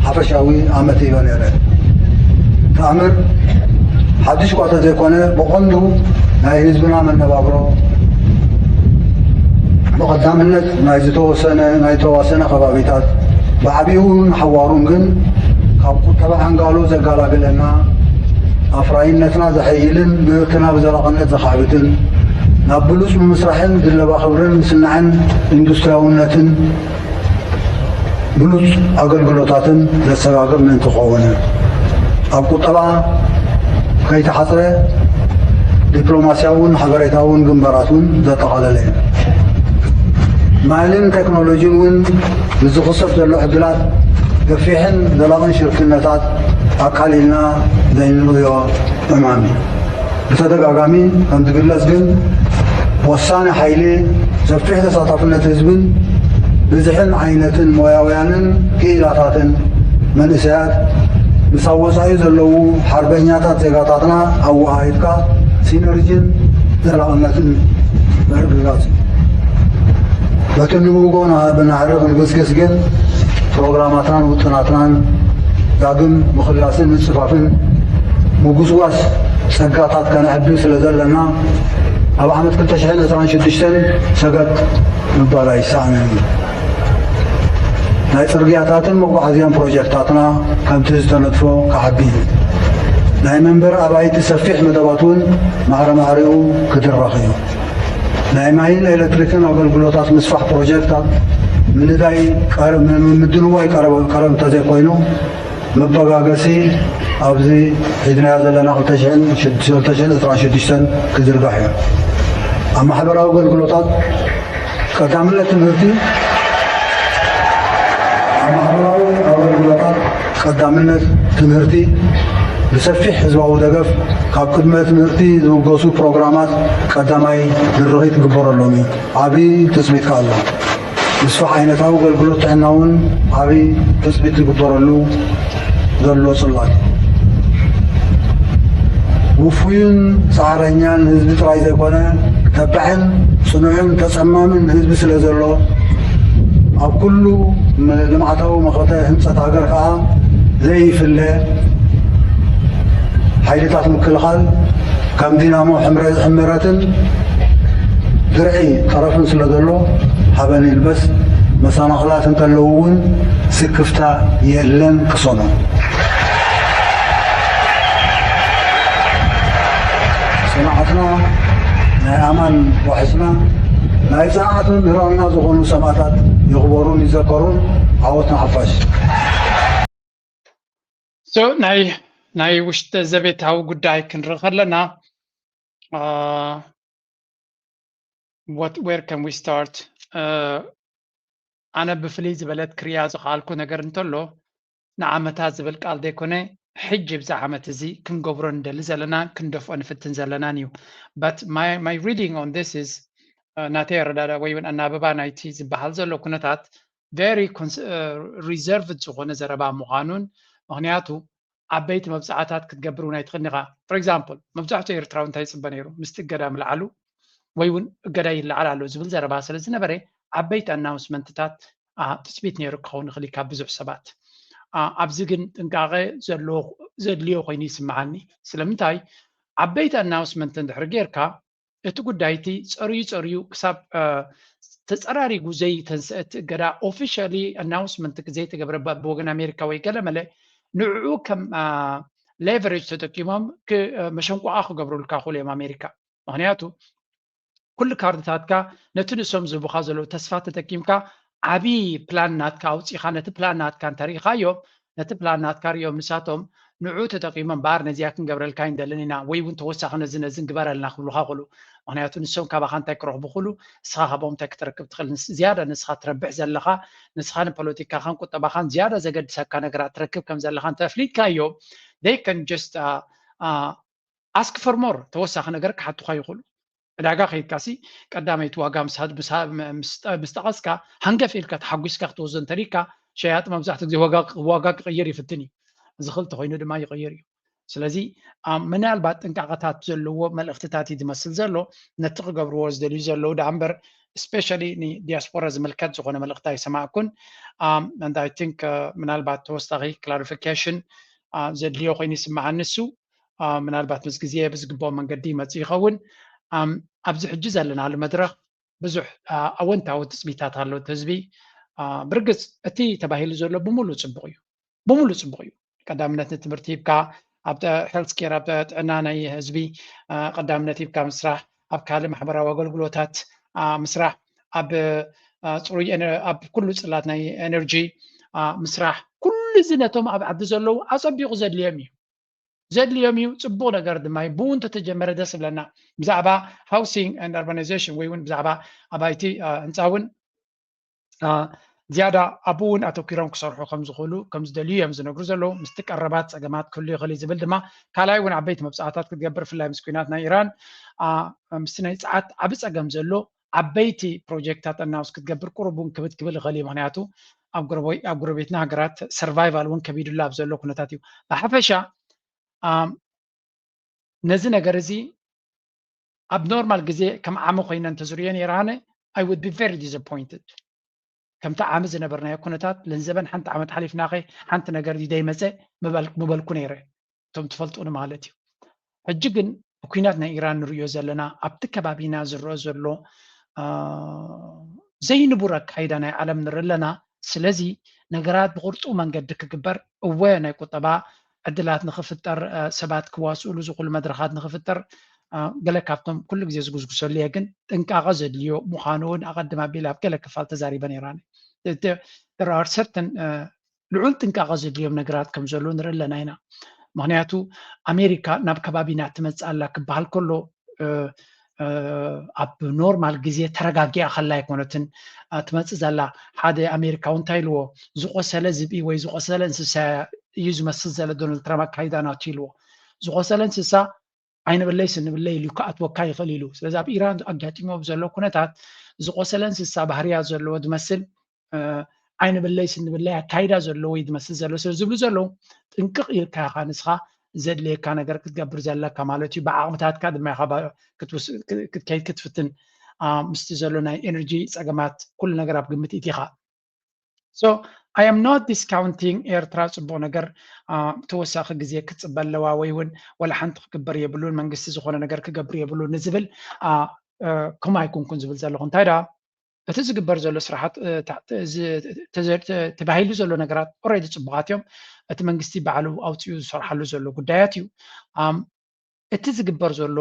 ሓፈሻዊ ኣመት ኢሎ ነረ። ተኣምር ሓድሽ ቋተ ዘይኮነ ብቐንዱ ናይ ህዝብና መነባብሮ ብቐዳምነት ናይ ዝተወሰነ ናይ ተዋሰነ ከባቢታት ብዓቢኡ ንሓዋሩን ግን ካብ ቁጠባ ዓንጋሎ ዘጋላግለና ኣፍራይነትና ዘሐይልን ምህርትና ብዘላቕነት ዘኻዕብትን ናብ ብሉፅ ምምስራሕን ድለባ ክብርን ምስናዕን ኢንዱስትሪያውነትን ብሉፅ ኣገልግሎታትን ዘሰጋግር ምእንቲ ክኸውን ኣብ ቁጠባ ከይተሓፅረ ዲፕሎማስያውን ሓበሬታውን ግንባራት እውን ዘጠቓለለ እዩ። ማልን ቴክኖሎጂን እውን ንዝኽሰት ዘሎ ዕድላት ገፊሕን ዘላቕን ሽርክነታት ኣካል ኢልና ዘይንርእዮ ዕማም እዩ። ብተደጋጋሚ ከም ዝግለጽ ግን ወሳኒ ሓይሊ ሰፊሕ ተሳታፍነት ህዝብን ብዝሕን ዓይነትን ሞያውያንን ክኢላታትን መንእሰያት ምስ ኣብ ወጻኢ ዘለዉ ሓርበኛታት ዜጋታትና ኣወሃሂድካ ሲነርጂን ዘላቕነትን ምርግጋጽ እዩ። በቲ ንብጎ ብናዕሪ ክንግስግስ ግን ፕሮግራማትናን ውጥናትናን ዳግም ምኽላስን ምጽፋፍን ምጉስጓስ ጸጋታት ከነዕቢ ስለ ዘለና ኣብ ዓመት ክልተ ሽሕን ዕስራን ሽዱሽተን ሰገጥ ምባል ኣይሰኣንን እዩ። ናይ ጽርግያታትን መጓዓዝያን ፕሮጀክታትና ከምቲ ዝተነድፎ ክዓቢ እዩ። ናይ መንበሪ ኣባይቲ ሰፊሕ መደባት እውን ማዕረ ማዕሪኡ ክድረኽ እዩ። ናይ ማይን ኤሌክትሪክን ኣገልግሎታት ምስፋሕ ፕሮጀክታት ምንዳይ ቀረ-፣ ም-፣ ምድንዋይ ቀረብ፣ ቀረብ እንተዘይኮይኑ መበጋገሲ ኣብዚ ሒዝናዮ ዘለና ክልተ ሽሕን ዕስራን ሽዱሽተን ክዝርጋሕ እዩ። ኣብ ማሕበራዊ ኣገልግሎታት ቀዳምነት ትምህርቲ፣ ኣብ ማሕበራዊ ኣገልግሎታት ቀዳምነት ትምህርቲ ብሰፊሕ ህዝባዊ ደገፍ ካብ ቅድመ ትምህርቲ ዝብገሱ ፕሮግራማት ቀዳማይ ድርኺት ክግበረሎም እዩ። ዓብዪ ትፅቢት ከኣ ኣሎ። ምስፋሕ ዓይነታዊ ኣገልግሎት ጥዕና እውን ዓብዪ ትፅቢት ዝግበረሉ ዘሎ ጽላት እዩ። ውፉይን ጻዕረኛን ህዝቢ ጥራይ ዘይኮነ፣ ተባዕን ጽኑዕን ተጸማምን ህዝቢ ስለ ዘሎ፣ ኣብ ኩሉ ም-፣ ልምዓታዊ መኸተ ህንጸት ሃገር ከኣ ዘይፍለ ሓይልታት ምክልኻል ከም ዲናሞ ሕምረ-፣ ሕመረትን ድርዒ ጠረፍን ስለ ዘሎ፣ ሃበን ይልበስ፣ መሰናኽላት እንተለዉ እውን ስክፍታ የለን፣ ቅሰኑ። ጽንዓትና ናይ ኣማን ዋሕስና፣ ናይ ጽንዓትን ምህራንና ዝኾኑ ሰማእታት ይኽበሩን ይዘከሩን። ዓወት ንሓፋሽ። So ናይ፣ ናይ ውሽጠ ዘቤታዊ ጉዳይ ክንርኢ ከለና፣ uh, what, where can we start? Uh, ኣነ ብፍልይ ዝበለት ክሪኣ ዝኸኣልኩ ነገር እንተሎ፣ ንዓመታት ዝብል ቃል ዘይኮነ፣ ሕጂ ብዚ ዓመት እዚ ክንገብሮ ንደሊ ዘለናን ክንደፍኦ ንፍትን ዘለናን እዩ። But my, my reading on this is, uh, ናተይ ኣረዳዳ ወይ እውን ኣናብባ ናይቲ ዝበሃል ዘሎ ኩነታት very cons-፣ uh, reserved ዝኾነ ዘረባ ምዃኑን፣ ምኽንያቱ ዓበይቲ መብጻዕታት ክትገብር እውን ኣይትኽእልን ኢኻ። For example፣ መብዛሕትኡ ኤርትራዊ እንታይ ይጽበ ነይሩ? ምስቲ እገዳ ምልዓሉ ወይ እውን እገዳ ይለዓል ኣሎ ዝብል ዘረባ ስለ ዝነበረ፣ ዓበይቲ ኣናውንስመንትታት፣ አ፣ ትጽቢት ነይሩ ክኸውን ይኽእል እዩ ካብ ብዙሕ ሰባት። አ፣ ኣብዚ ግን ጥንቃቐ ዘለዎ፣ ዘድልዮ ኮይኑ ይስምዓኒ። ስለምንታይ? ዓበይቲ ኣናውንስመንት እንድሕር ጌርካ፣ እቲ ጉዳይ እቲ ጸርዩ ጸርዩ ክሳብ፣ አ፣ ተጸራሪጉ ዘይተንስአ እቲ እገዳ፣ ኦፊሻሊ ኣናውንስመንት ዘይተገብረ ብ-፣ ብወገን ኣሜሪካ ወይ ገለመለ፣ ንዕኡ ከም፣ አ፣ ሌቨሬጅ ተጠቂሞም ክ-፣ አ፣ መሸንቆቓ ክገብሩልካ ይኽእሉ እዮም ኣሜሪካ። ምኽንያቱ ኩሉ ካርድታትካ ነቲ ንሶም ዝህቡኻ ዘለዉ ተስፋ ተጠቂምካ ዓቢ ፕላን ናትካ ኣውጺኻ፣ ነቲ ፕላን ናትካ እንተሪኢኻዮ፣ ነቲ ፕላን ናትካ ሪኦም ንሳቶም ንዕኡ ተጠቂሞም፣ እምበኣር ነዚኣ ክንገብረልካ ኣይንደልን ኢና፣ ወይ እውን ተወሳኺ ነዚ ነዝን ግበረልና ክብሉኻ ይኽእሉ። ምኽንያቱ ንሶም ካባኻ እንታይ ክረኽቡ ይኽእሉ፣ ንስኻ ካብኦም እንታይ ክትረክብ ትኽእል፣ ንስ-፣ ዝያዳ ንስኻ ትረብሕ ዘለኻ፣ ንስኻ ንፖለቲካኻን ቁጠባኻን ዝያዳ ዘገድሰካ ነገራት ትረክብ ከም ዘለኻ እንተ ኣፍሊጥካዮም፣ they can just, uh, uh, ask for more፣ ተወሳኺ ነገር ክሓቱኻ ይኽእሉ። ዕዳጋ ከይድካ ሲ ቀዳመይቲ ዋጋ ምስ ሃድ-፣ ምስ ሃ-፣ ምስ ጠ-፣ ምስ ጠቐስካ ሃንገፍ ኢልካ ተሓጒስካ ክትወስዶ እንተሪካ፣ ሸያጢ መብዛሕትኡ ግዜ ዋጋ፣ ዋጋ ክቕይር ይፍትን እዩ። እዚ ክልተ ኮይኑ ድማ ይቕይር እዩ። ስለዚ፣ አ፣ ምናልባት ጥንቃቐታት ዘለዎ መልእኽትታት እዩ ዝመስል ዘሎ። ነቲ ክገብርዎ ዝደልዩ ዘለዉ ደኣ እምበር፣ especially ንዲያስፖራ ዝምልከት ዝኾነ መልእኽቲ ኣይሰማዕኩን። አ፣ and I think፣ አ፣ ምናልባት ተወሳኺ ክላሪፊኬሽን፣ አ፣ ዘድልዮ ኮይኑ ይስምዓኒ እሱ። አ፣ ምናልባት ምስ ግዜ ብዝግብኦ መንገዲ ይመጽእ ይኸውን። ኣም፣ ኣብዚ ሕጂ ዘለናሉ መድረኽ ብዙሕ፣ አ፣ ኣወንታዊ ትጽቢታት ኣሎ እቲ ህዝቢ። አ፣ ብርግጽ እቲ ተባሂሉ ዘሎ ብምሉእ ጽቡቕ እዩ። ብምሉእ ጽቡቕ እዩ። ቀዳምነት ንትምህርቲ ሂብካ፣ ኣብ ተ-፣ ሄልት ኬር፣ ኣብ ጥዕና ናይ ህዝቢ፣ አ፣ ቀዳምነት ሂብካ ምስራሕ፣ ኣብ ካልእ ማሕበራዊ ኣገልግሎታት፣ አ፣ ምስራሕ፣ ኣብ፣ አ፣ ጽሩይ ኤነ-፣ ኣብ ኩሉ ጽላት ናይ ኤነርጂ፣ አ፣ ምስራሕ፣ ኩሉ እዚ ነቶም ኣብ ዓዲ ዘለዉ ኣጸቢቑ ዘድልዮም እዩ። ዘድልዮም እዩ። ጽቡቕ ነገር ድማ እዩ። ብኡ እንተተጀመረ ደስ ይብለና። ብዛዕባ ሃውሲንግ ኤንድ ኣርባናይዜሽን ወይ እውን ብዛዕባ ኣባይቲ፣ አ፣ ህንፃ እውን፣ አ፣ ዝያዳ ኣብኡ እውን ኣተኲሮም ክሰርሑ ከም ዝኽእሉ፣ ከም ዝደልዩ እዮም ዝነግሩ ዘለዉ። ምስቲ ቀረባት ጸገማት ክህሉ ይኽእል እዩ ዝብል ድማ ካልኣይ እውን ዓበይቲ መብጻዕታት ክትገብር፣ ብፍላይ ምስ ኲናት ናይ ኢራን፣ አ፣ ምስቲ ናይ ጸዓት ዓቢ ጸገም ዘሎ ዓበይቲ ፕሮጀክታት ኣናውንስ ክትገብር ቁሩብ እውን ክብድ ክብል ይኽእል እዩ። ምኽንያቱ ኣብ ጎረቤ-፣ ኣብ ጎረቤትና ሃገራት ሰርቫይቫል እውን ከቢዱላ ኣብ ዘሎ ኩነታት እዩ። ብሓፈሻ፣ ኣም፣ ነዚ ነገር እዚ ኣብ ኖርማል ግዜ ከም ዓሚ ኮይነ እንተዝርእዮ ነይረ ኣነ፣ I would be very disappointed። ከምቲ ዓሚ ዝነበርናዮ ኩነታት፣ ለንዘበን ሓንቲ ዓመት ሓሊፍናኸ ሓንቲ ነገር ደይመጸ ምበል-፣ ምበልኩ ነይረ፣ እቶም ትፈልጡኒ ማለት እዩ። ሕጂ ግን ብኲናት ናይ ኢራን ንርእዮ ዘለና፣ ኣብቲ ከባቢና ዝረአ ዘሎ፣ አ፣ ዘይንቡር ኣካይዳ ናይ ዓለም ንርኢ ኣለና። ስለዚ ነገራት ብቕርጡው መንገዲ ክግበር፣ እወ ናይ ቁጠባ ዕድላት ንኽፍጠር፣ ሰባት ክዋስኡሉ ዝኽእሉ መድረኻት ንኽፍጠር፣ ገለ ካብቶም ኩሉ ግዜ ዝጉስጉሰሉ እየ፣ ግን ጥንቃቐ ዘድልዮ ምዃኑ እውን ኣቐድም ኣቢለ ኣብ ገለ ክፋል ተዛሪበ ነይራ። There are certain ልዑል ጥንቃቐ ዘድልዮም ነገራት ከም ዘለዉ ንርኢ ኣለና ኢና። ምኽንያቱ ኣሜሪካ ናብ ከባቢና ትመጽእ ኣላ ክበሃል ከሎ ኣብ ኖርማል ግዜ ተረጋጊኣ ከላ ኣይኮነትን ትመጽእ ዘላ። ሓደ ኣሜሪካዊ እንታይ ኢልዎ፣ ዝቆሰለ ዝብኢ ወይ ዝቆሰለ እንስሳ እዩ ዝመስል ዘሎ ዶናልድ ትራምፕ ኣካይዳ ናቱ ኢልዎ። ዝቆሰለ እንስሳ ዓይንብለይ ስንብለይ ኢሉ ክኣትወካ ይኽእል ኢሉ። ስለዚ ኣብ ኢራን ኣጋጢሞ ዘሎ ኩነታት ዝቆሰለ እንስሳ ባህርያት ዘለዎ ዝመስል ዓይንብለይ ስንብለይ ኣካይዳ ዘለዎ እዩ ዝመስል ዘሎ ስለ ዝብሉ ዘለዉ ጥንቅቕ ኢልካ ኢኻ ንስኻ ዘድልየካ ነገር ክትገብር ዘለካ ማለት እዩ። ብዓቕምታትካ ድማ ኢኻ ክትከይድ ክትፍትን ምስቲ ዘሎ ናይ ኤነርጂ ፀገማት ኩሉ ነገር ኣብ ግምት ኢቲኻ። So I am not discounting ኤርትራ ፅቡቕ ነገር ተወሳኺ ግዜ ክትፅበ ኣለዋ ወይ እውን ወላ ሓንቲ ክግበር የብሉን መንግስቲ ዝኾነ ነገር ክገብር የብሉ ንዝብል ከምኡ ኣይኮንኩን ዝብል ዘለኹ እንታይ ደኣ እቲ ዝግበር ዘሎ ስራሓት ተባሂሉ ዘሎ ነገራት ኦሬዲ ፅቡቃት እዮም። እቲ መንግስቲ ባዕሉ ኣውፅኡ ዝሰርሓሉ ዘሎ ጉዳያት እዩ። እቲ ዝግበር ዘሎ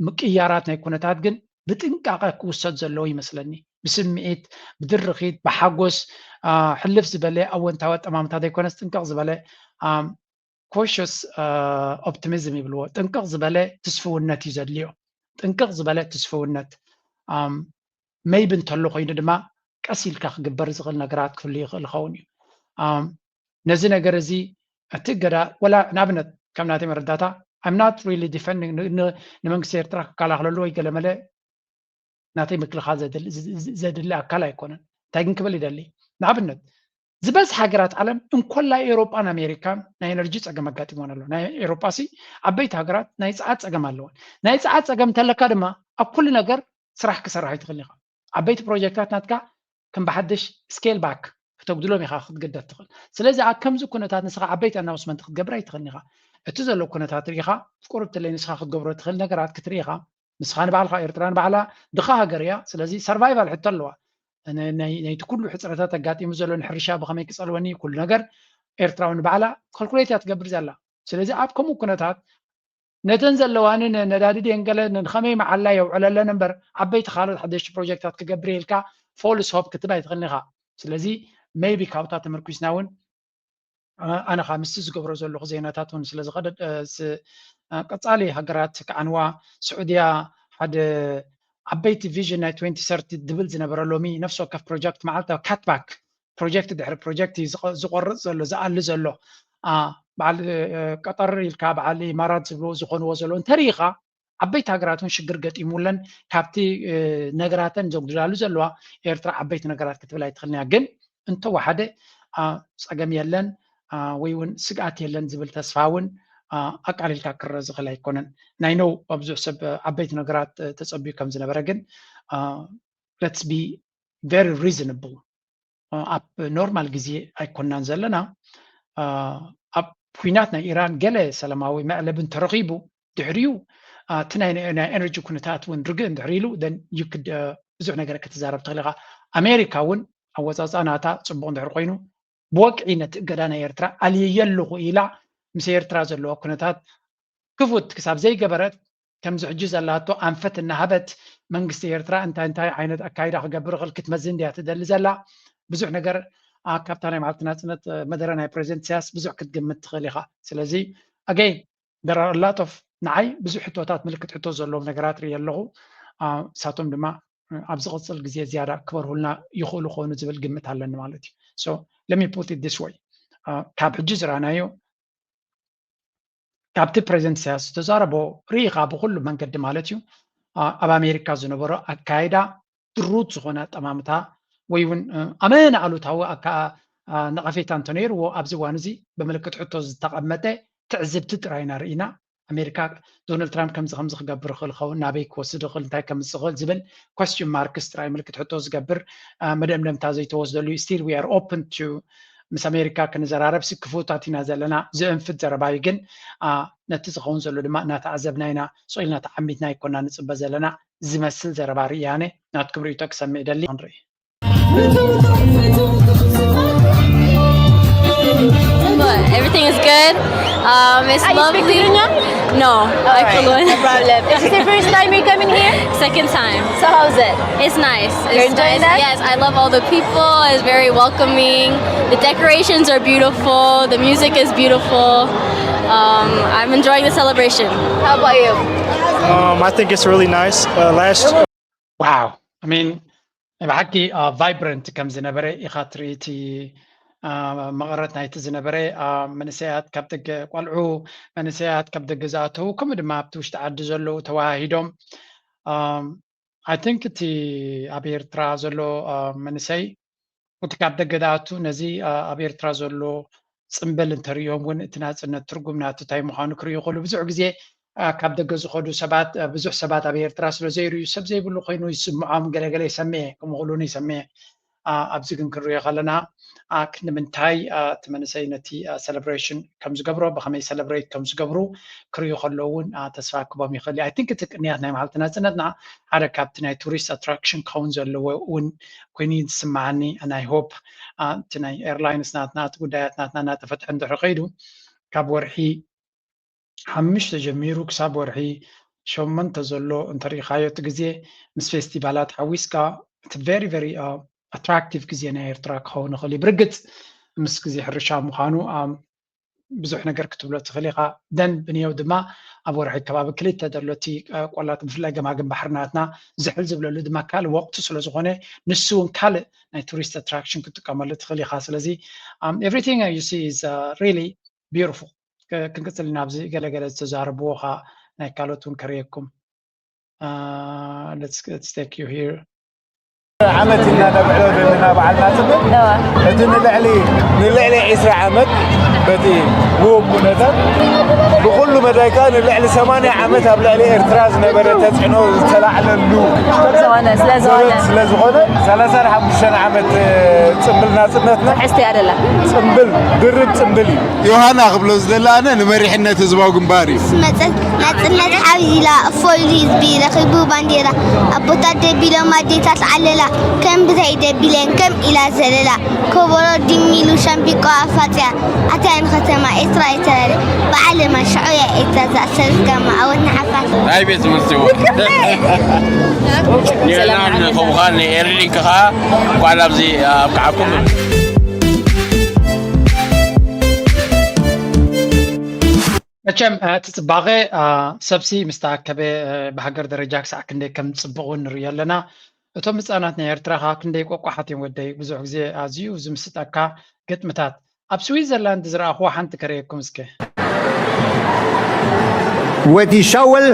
ምቅያራት ናይ ኩነታት ግን ብጥንቃቐ ክውሰድ ዘለዎ ይመስለኒ። ብስምዒት፣ ብድርኺት፣ ብሓጎስ ሕልፍ ዝበለ ኣወንታዊ ኣጠማምታ ዘይኮነስ ጥንቅቕ ዝበለ ኮሽስ ኦፕቲሚዝም ይብልዎ። ጥንቅቕ ዝበለ ትስፍውነት እዩ ዘድልዮ። ጥንቅቕ ዝበለ ትስፍውነት ሜይቢ እንተሎ ኮይኑ ድማ ቀስ ኢልካ ክግበር ዝኽእል ነገራት ክህሉ ይኽእል ይኸውን እዩ። ነዚ ነገር እዚ እቲ እገዳ ወላ ንኣብነት ከም ናተይ መረዳታ I'm not really defending ንመንግስቲ ኤርትራ ክከላኸለሉ ወይ ገለመለ ናተይ ምክልኻል ዘድሊ ኣካል ኣይኮነን። እንታይ ግን ክብል ይደሊ ንኣብነት ዝበዝሕ ሃገራት ዓለም እንኮላይ ኤውሮጳን ኣሜሪካን ናይ ኤነርጂ ፀገም ኣጋጢሞን ኣሎ። ናይ ኤውሮጳ ሲ ዓበይቲ ሃገራት ናይ ፀዓት ፀገም ኣለወን። ናይ ፀዓት ፀገም እንተለካ ድማ ኣብ ኩሉ ነገር ስራሕ ክሰርሕ ኣይትኽእልን ኢኻ። ዓበይቲ ፕሮጀክታት ናትካ ከም ብሓድሽ ስኬል ባክ ክተጉድሎም ኢኻ ክትግደድ ትኽእል። ስለዚ ኣብ ከምዚ ኩነታት ንስኻ ዓበይቲ ኣናውስመንት ክትገብር ኣይትኽእልን ኢኻ። እቲ ዘሎ ኩነታት ርኢኻ ቁርብ ትለይ ንስኻ ክትገብሮ ትኽእል ነገራት ክትርኢ ኢኻ። ንስኻ ንባዕልኻ ኤርትራ ንባዕላ ድኻ ሃገር እያ። ስለዚ ሰርቫይቫል ሕቶ ኣለዋ። ናይቲ ኩሉ ሕፅረታት ኣጋጢሙ ዘሎ ንሕርሻ ብኸመይ ክፀልወኒ ኩሉ ነገር ኤርትራዊ ንባዕላ ካልኩሌት እያ ትገብር ዘላ። ስለዚ ኣብ ከምኡ ኩነታት ነተን ዘለዋኒ ነዳዲ ድየን ገለ ንኸመይ መዓላ የውዕለለን እምበር ዓበይቲ ካልኦት ሓደሽቲ ፕሮጀክታት ክገብር ኢልካ ፎልስ ሆፕ ክትብ ኣይትኽእልን ኢኻ። ስለዚ ሜይቢ ካብታ ተመርኩስና እውን ኣነ ከዓ ምስቲ ዝገብሮ ዘለኹ ዜናታት እውን ስለ ዝኸደ ቀፃሊ ሃገራት ከዓንዋ ስዑድያ ሓደ ዓበይቲ ቪዥን ናይ ትወንቲ ሰርቲ ድብል ዝነበረ ሎሚ ነፍሲ ወከፍ ፕሮጀክት መዓልታዊ ካትባክ ፕሮጀክት ድሕሪ ፕሮጀክት እዩ ዝቆርፅ ዘሎ ዝኣሊ ዘሎ በዓል ቀጠር ኢልካ በዓል ኢማራት ዝብልዎ ዝኾንዎ ዘለዉ እንተሪኢኻ ዓበይቲ ሃገራት እውን ሽግር ገጢሙለን ካብቲ ነገራተን ዘጉድላሉ ዘለዋ ኤርትራ ዓበይቲ ነገራት ክትብል ኣይትኽእልን እያ። ግን እንተወሓደ ፀገም የለን ወይ እውን ስግኣት የለን ዝብል ተስፋ እውን ኣቃሊልካ ክረአ ዝኽእል ኣይኮነን። ናይ ነው ብዙሕ ሰብ ዓበይቲ ነገራት ተፀቢዩ ከም ዝነበረ ግን let's be very reasonable ኣብ ኖርማል ግዜ ኣይኮናን ዘለና። ኣብ ኩናት ናይ ኢራን ገለ ሰላማዊ መዕለቢ እንተረኺቡ ድሕሪኡ እቲ ናይ ኤነርጂ ኩነታት እውን ርግእ እንድሕር ኢሉ ብዙሕ ነገር ክትዛረብ ትኽእል ኢኻ። ኣሜሪካ እውን ኣወፃፅኣ ናታ ፅቡቕ እንድሕር ኮይኑ ብወግዒ ነቲ እገዳ ናይ ኤርትራ ኣልየየ ኣለኹ ኢላ ምስ ኤርትራ ዘለዋ ኩነታት ክፉት ክሳብ ዘይገበረት ከምዚ ሕጂ ዘላቶ ኣንፈት እናሃበት መንግስቲ ኤርትራ እንታይ እንታይ ዓይነት ኣካይዳ ክገብር ይኽእል ክትመዝን ድያ ትደሊ ዘላ። ብዙሕ ነገር ካብታ ናይ መዓልቲ ናፅነት መደረ ናይ ፕሬዚደንት ኢሳያስ ብዙሕ ክትግምት ትኽእል ኢኻ። ስለዚ ኣገይ there are a lot of ንዓይ ብዙሕ ሕቶታት ምልክት ሕቶ ዘለዎም ነገራት ርኢ ኣለኹ። እሳቶም ድማ ኣብ ዝቕፅል ግዜ ዝያዳ ክበርሁልና ይኽእሉ ኾኑ ዝብል ግምት ኣለኒ ማለት እዩ። So let me put it this way ካብ ሕጂ ዝረኣናዮ ካብቲ ፕሬዚደንት ኢሳያስ ዝተዛረቦ ርኢኻ ብኩሉ መንገዲ ማለት እዩ ኣብ ኣሜሪካ ዝነበሮ ኣካይዳ ድሩት ዝኾነ ኣጠማምታ ወይ እውን ኣመና ኣሉታዊ ነቐፌታ እንተነይርዎ ኣብዚ እዋን እዚ ብምልክት ሕቶ ዝተቐመጠ ትዕዝብቲ ጥራይ ኢና ርኢና። ኣሜሪካ ዶናልድ ትራምፕ ከምዚ ከምዚ ክገብር ይኽእል ይኸውን፣ ናበይ ክወስድ ይኽእል፣ እንታይ ከምፅእ ይኽእል ዝብል ኮስችን ማርክስ ጥራይ ምልክት ሕቶ ዝገብር መደምደምታ ዘይተወስደሉ እዩ። Still we are open to ምስ ኣሜሪካ ክንዘራረብ ሲ ክፉታት ኢና ዘለና። ዝእንፍት ዘረባ እዩ ግን ነቲ ዝኸውን ዘሎ ድማ እናተዓዘብና ኢና። ስቕ ኢልና ተዓሚትና ኣይኮና ንፅበ ዘለና ዝመስል ዘረባ ርእያነ ናትኩም ርእይቶ ክሰምዕ ይደሊ። ክንርኢ። But everything is good. Um, it's Ah, you speak lovely. Tigrinya? No, All right, no Aikuloan. Problem. Is this the first time you're coming here? Second time. So how's it? It's nice. It's You're enjoying nice. That? Yes, I love all the people. It's very welcoming. The decorations are beautiful. The music is beautiful. Um, I'm enjoying the celebration. How about you? Um, I think it's really nice. Uh, last ዋው ሚን ብሓቂ ቫይብረንት ከም ዝነበረ ኢኻ ትርኢ። እቲ መቐረት ናይቲ ዝነበረ መንእሰያት ካብ ደገ ቆልዑ፣ መንእሰያት ካብ ደገ ዝኣተዉ፣ ከምኡ ድማ ኣብቲ ውሽጢ ዓዲ ዘለዉ ተወሃሂዶም። I think እቲ ኣብ ኤርትራ ዘሎ መንእሰይ እቲ ካብ ደገ ዝኣቱ ነዚ ኣብ ኤርትራ ዘሎ ፅምብል እንተሪኦም እውን እቲ ናፅነት ትርጉም ናቱ እንታይ ምዃኑ ክርእዩ ይኽእሉ። ብዙሕ ግዜ ካብ ደገ ዝኸዱ ሰባት ብዙሕ ሰባት ኣብ ኤርትራ ስለ ዘይርእዩ ሰብ ዘይብሉ ኮይኑ ይስምዖም። ገለገለ ይሰምዐ፣ ከምኡ ክእሉ ይሰምዐ። ኣብዚ ግን ክንሪኦ ከለና ክንዲ ምንታይ እቲ መንእሰይ ነቲ ሰለብሬሽን ከም ዝገብሮ፣ ብኸመይ ሰለብሬት ከም ዝገብሩ ክርእዩ ከለዉ እውን ተስፋ ክቦም ይኽእል እዩ። I think እቲ ቅንያት ናይ መዓልቲ ናፅነትና ሓደ ካብቲ ናይ ቱሪስት ኣትራክሽን ክኸውን ዘለዎ እውን ኮይኑ እዩ ዝስምዓኒ። And I hope እቲ ናይ ኤርላይንስ ናትና እቲ ጉዳያት ናትና እናተፈትሐ እንድሕር ከይዱ ካብ ወርሒ ሓሙሽተ ጀሚሩ ክሳብ ወርሒ ሸሞንተ ዘሎ እንተሪኢኻዮ እቲ ግዜ ምስ ፌስቲቫላት ሓዊስካ እቲ very very attractive ግዜ ናይ ኤርትራ ክኸውን ይኽእል እዩ። ብርግፅ ምስ ግዜ ሕርሻ ምዃኑ ብዙሕ ነገር ክትብሎ ትኽእል ኢኻ። Then ብንየው ድማ ኣብ ወርሒ ከባቢ ክልተ ዘሎ እቲ ቆላት ብፍላይ ገማግም ባሕሪ ናትና ዝሕል ዝብለሉ ድማ ካልእ ወቕቲ ስለ ዝኾነ ንሱ እውን ካልእ ናይ ቱሪስት ኣትራክሽን ክትጥቀመሉ ትኽእል ኢኻ። ስለዚ everything you see is really beautiful። ክንቅፅል ኢና። ኣብዚ ገለገለ ዝተዛረብዎ ኸ ናይ ካልኦት እውን ከርእየኩም። Let's take you here. ዓመት ኢና ነብዕሎ ዘለና በዓል ናፅነት። እቲ ንልዕሊ ንልዕሊ ዒስራ ዓመት በቲ ውሁብ ኩነታት ብኩሉ መዳይ ከዓ ንልዕሊ ሰማንያ ዓመት ኣብ ልዕሊ ኤርትራ ዝነበረ ተፅዕኖ ዝተላዕለሉ ዝኾነ ስለ ዝኾነ ስለ ዝኾነ ሰላሳን ሓሙሽተን ዓመት ፅምብል ናፅነትና ሕስቲ ኣደላ ፅምብል ድርብ ፅምብል እዩ። ዮሃና ክብሎ ዝደለ ኣነ ንመሪሕነት ህዝባዊ ግንባር እዩ። መፀት ናፅነት ሓቢላ እፎይሉ ህዝቢ ረኺቡ ባንዴራ ኣቦታት ደቢሎም ኣዴታት ዓለላ ከም ብዘይ ደቢለን ከም ኢላ ዘለላ ኮቦሮ ድሚሉ ሻምቢቆ ኣፋፅያ ኣታያን ከተማ ኤርትራ ይተላለ በዓል ማን ሽዑያ ኤርትራ ዝኣሰረት ጋማ ኣወት ንሓፋት ናይ ቤት ትምህርቲ ንዕናን ከምኡኻ ንኤርሊንክ ኸዓ እንኳዕ ናብዚ ኣብቅዓኩም። መቸም እቲ ፅባቐ ሰብሲ ምስ ተኣከበ ብሃገር ደረጃ ክሳዕ ክንደይ ከም ፅቡቕ እውን ንርኢ ኣለና። እቶም ህፃናት ናይ ኤርትራ ከዓ ክንደይ ቆቋሓት እዮም ወደይ። ብዙሕ ግዜ ኣዝዩ ዝምስጠካ ግጥምታት ኣብ ስዊዘርላንድ ዝረኣኽዎ ሓንቲ ከርእየኩም እስከ። ወዲ ሻውል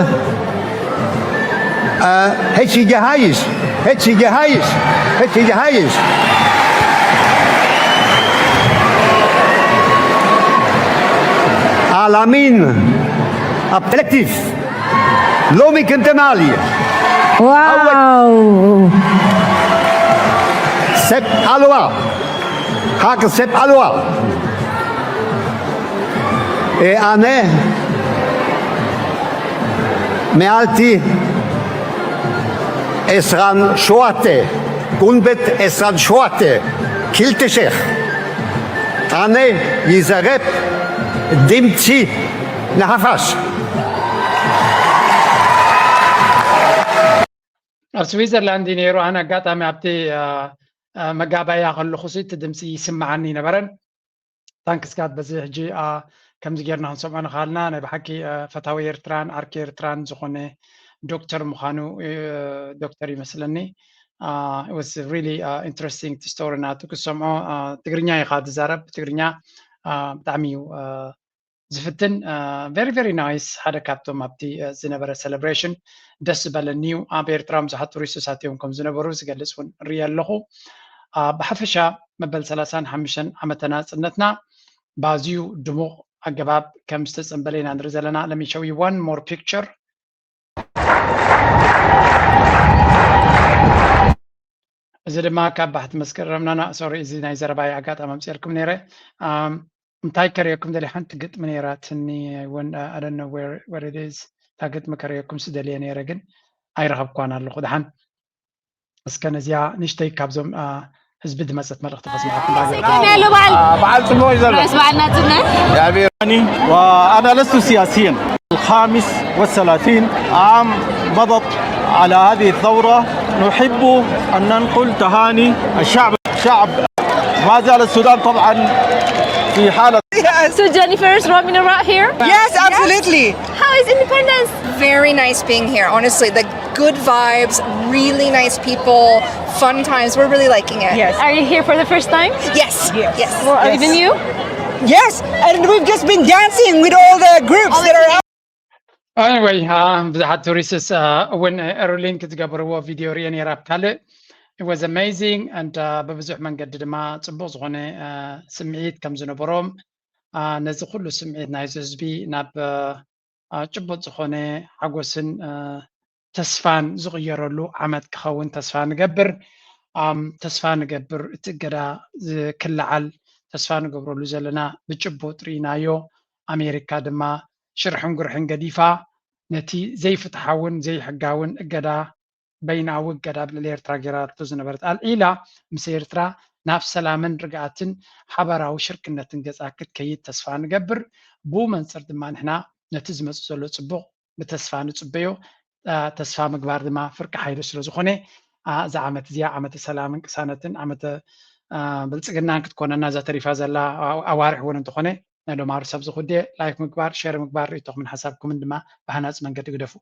ሄቺ ጀሃይሽ ሄቺ ጀሃይሽ ሄቺ ጀሃይሽ ኣላሚን ኣብ ኮሌክቲቭ ሎሚ ከም ተማሊ ዋው ሰብ ኣልዋ ሓቂ ሰብ ኣልዋ ኣነ መዓልቲ ዕስራን ሸውዓተ ጉንበት ዕስራን ሸውዓተ ክልተ ሽሕ ኣነ ይዛረብ ድምፂ ንሓፋሽ። ኣብ ስዊዘርላንድ እዩ ነይሩ። ኣነ ኣጋጣሚ ኣብቲ መጋባያ ከለኹ እቲ ድምፂ ይስምዓኒ ይነበረን። ታንክስ ጋድ በዚ ሕጂ ከምዚ ጌርና ክንሰምዖ ንኽሃልና ናይ ብሓቂ ፈታዊ ኤርትራን ዓርኪ ኤርትራን ዝኾነ ዶክተር ምዃኑ ዶክተር ይመስለኒ። Was really interesting ስቶሪ ናቱ ክትሰምዖ። ትግርኛ ኢኻ ትዛረብ ትግርኛ ብጣዕሚ እዩ ዝፍትን። Very very nice ሓደ ካብቶም ኣብቲ ዝነበረ ሰለብሬሽን ደስ ዝበለኒ እዩ። ኣብ ኤርትራ ብዙሓት ቱሪስቶሳት እዮም ከም ዝነበሩ ዝገልፅ እውን ርኢ ኣለኹ። ብሓፈሻ መበል ሰላሳን ሓሙሽተን ዓመተ ናፅነትና ብኣዝዩ ድሙቕ ኣገባብ ከም ዝተፀንበለ ኢና ንርኢ ዘለና። Let me show you one more picture. እዚ ድማ ካብ ባሕቲ መስከረም ናና ሶሪ እዚ ናይ ዘረባይ ኣጋጣሚ ኣምፅኤልኩም ነይረ። እንታይ ከርእየኩም ደሊ ሓንቲ ግጥሚ ነይራትኒ እውን ኣደነ ወርድዝ እታ ግጥሚ ከርእየኩም ስደልየ ነይረ ግን ኣይረኸብኳን ኣለኹ። ደሓን እስከ ነዚኣ ንሽተይ ካብዞም ህዝቢ ዝመፀት መልእኽቲ ከስምዓኩም ዳግም ከመይ ኣሎ በዓል በዓል ፅቡቅ እዩ ዘሎ ራስ በዓልና ፅነ እግዚኣብሔር وأنا لست سياسيا. الخامس والثلاثين عام مضت على هذه الثورة. نحب أن ننقل تهاني الشعب الشعب ما زال السودان طبعا في حالة So Jennifer is roaming around here. Yes, absolutely. How is independence? Very nice being here, honestly. The good vibes, really nice people, fun times. We're really liking it. Yes. Are you here for the first time? Yes. Yes. Or even you? Yes, and we've just been dancing with all the groups that are out. Anyway, uh, ብዙሓት ቱሪስትስ እውን ኤርሊንክ ዝገበርዎ ቪድዮ ሪኤ ነይራ ኣብ ካልእ it was amazing and uh, ብብዙሕ መንገዲ ድማ ፅቡቅ ዝኾነ uh, ስምዒት ከም ዝነበሮም uh, ነዚ ኩሉ ስምዒት ናይዚ ህዝቢ ናብ uh, uh, ጭቡጥ ዝኾነ ሓጎስን uh, ተስፋን ዝቕየረሉ ዓመት ክኸውን ተስፋ ንገብር um, ተስፋ ንገብር እቲ እገዳ ክለዓል ተስፋ ንገብረሉ ዘለና ብጭቡጥ ርኢናዮ ኣሜሪካ ድማ ሽርሕን ጉርሕን ገዲፋ ነቲ ዘይፍትሓውን ዘይሕጋውን እገዳ በይናዊ እገዳ ኣብ ልዕሊ ኤርትራ ገይራቶ ዝነበረት ኣልዒላ ምስ ኤርትራ ናብ ሰላምን ርግኣትን ሓበራዊ ሽርክነትን ገጻ ክትከይድ ተስፋ ንገብር። ብኡ መንጽር ድማ ንሕና ነቲ ዝመጽእ ዘሎ ጽቡቕ ብተስፋ ንጽበዮ። ተስፋ ምግባር ድማ ፍርቂ ሓይሊ ስለ ዝኾነ እዛ ዓመት እዚኣ ዓመተ ሰላምን ቅሳነትን ዓመተ ብልፅግናን ክትኮነና እዛ ተሪፋ ዘላ ኣዋርሕ እውን እንተኾነ ናይ ሎማሩ ሰብ ዝኹዴ ላይክ ምግባር ሸር ምግባር ርእቶኹምን ሓሳብኩምን ድማ ብሃናፂ መንገዲ ግደፉ።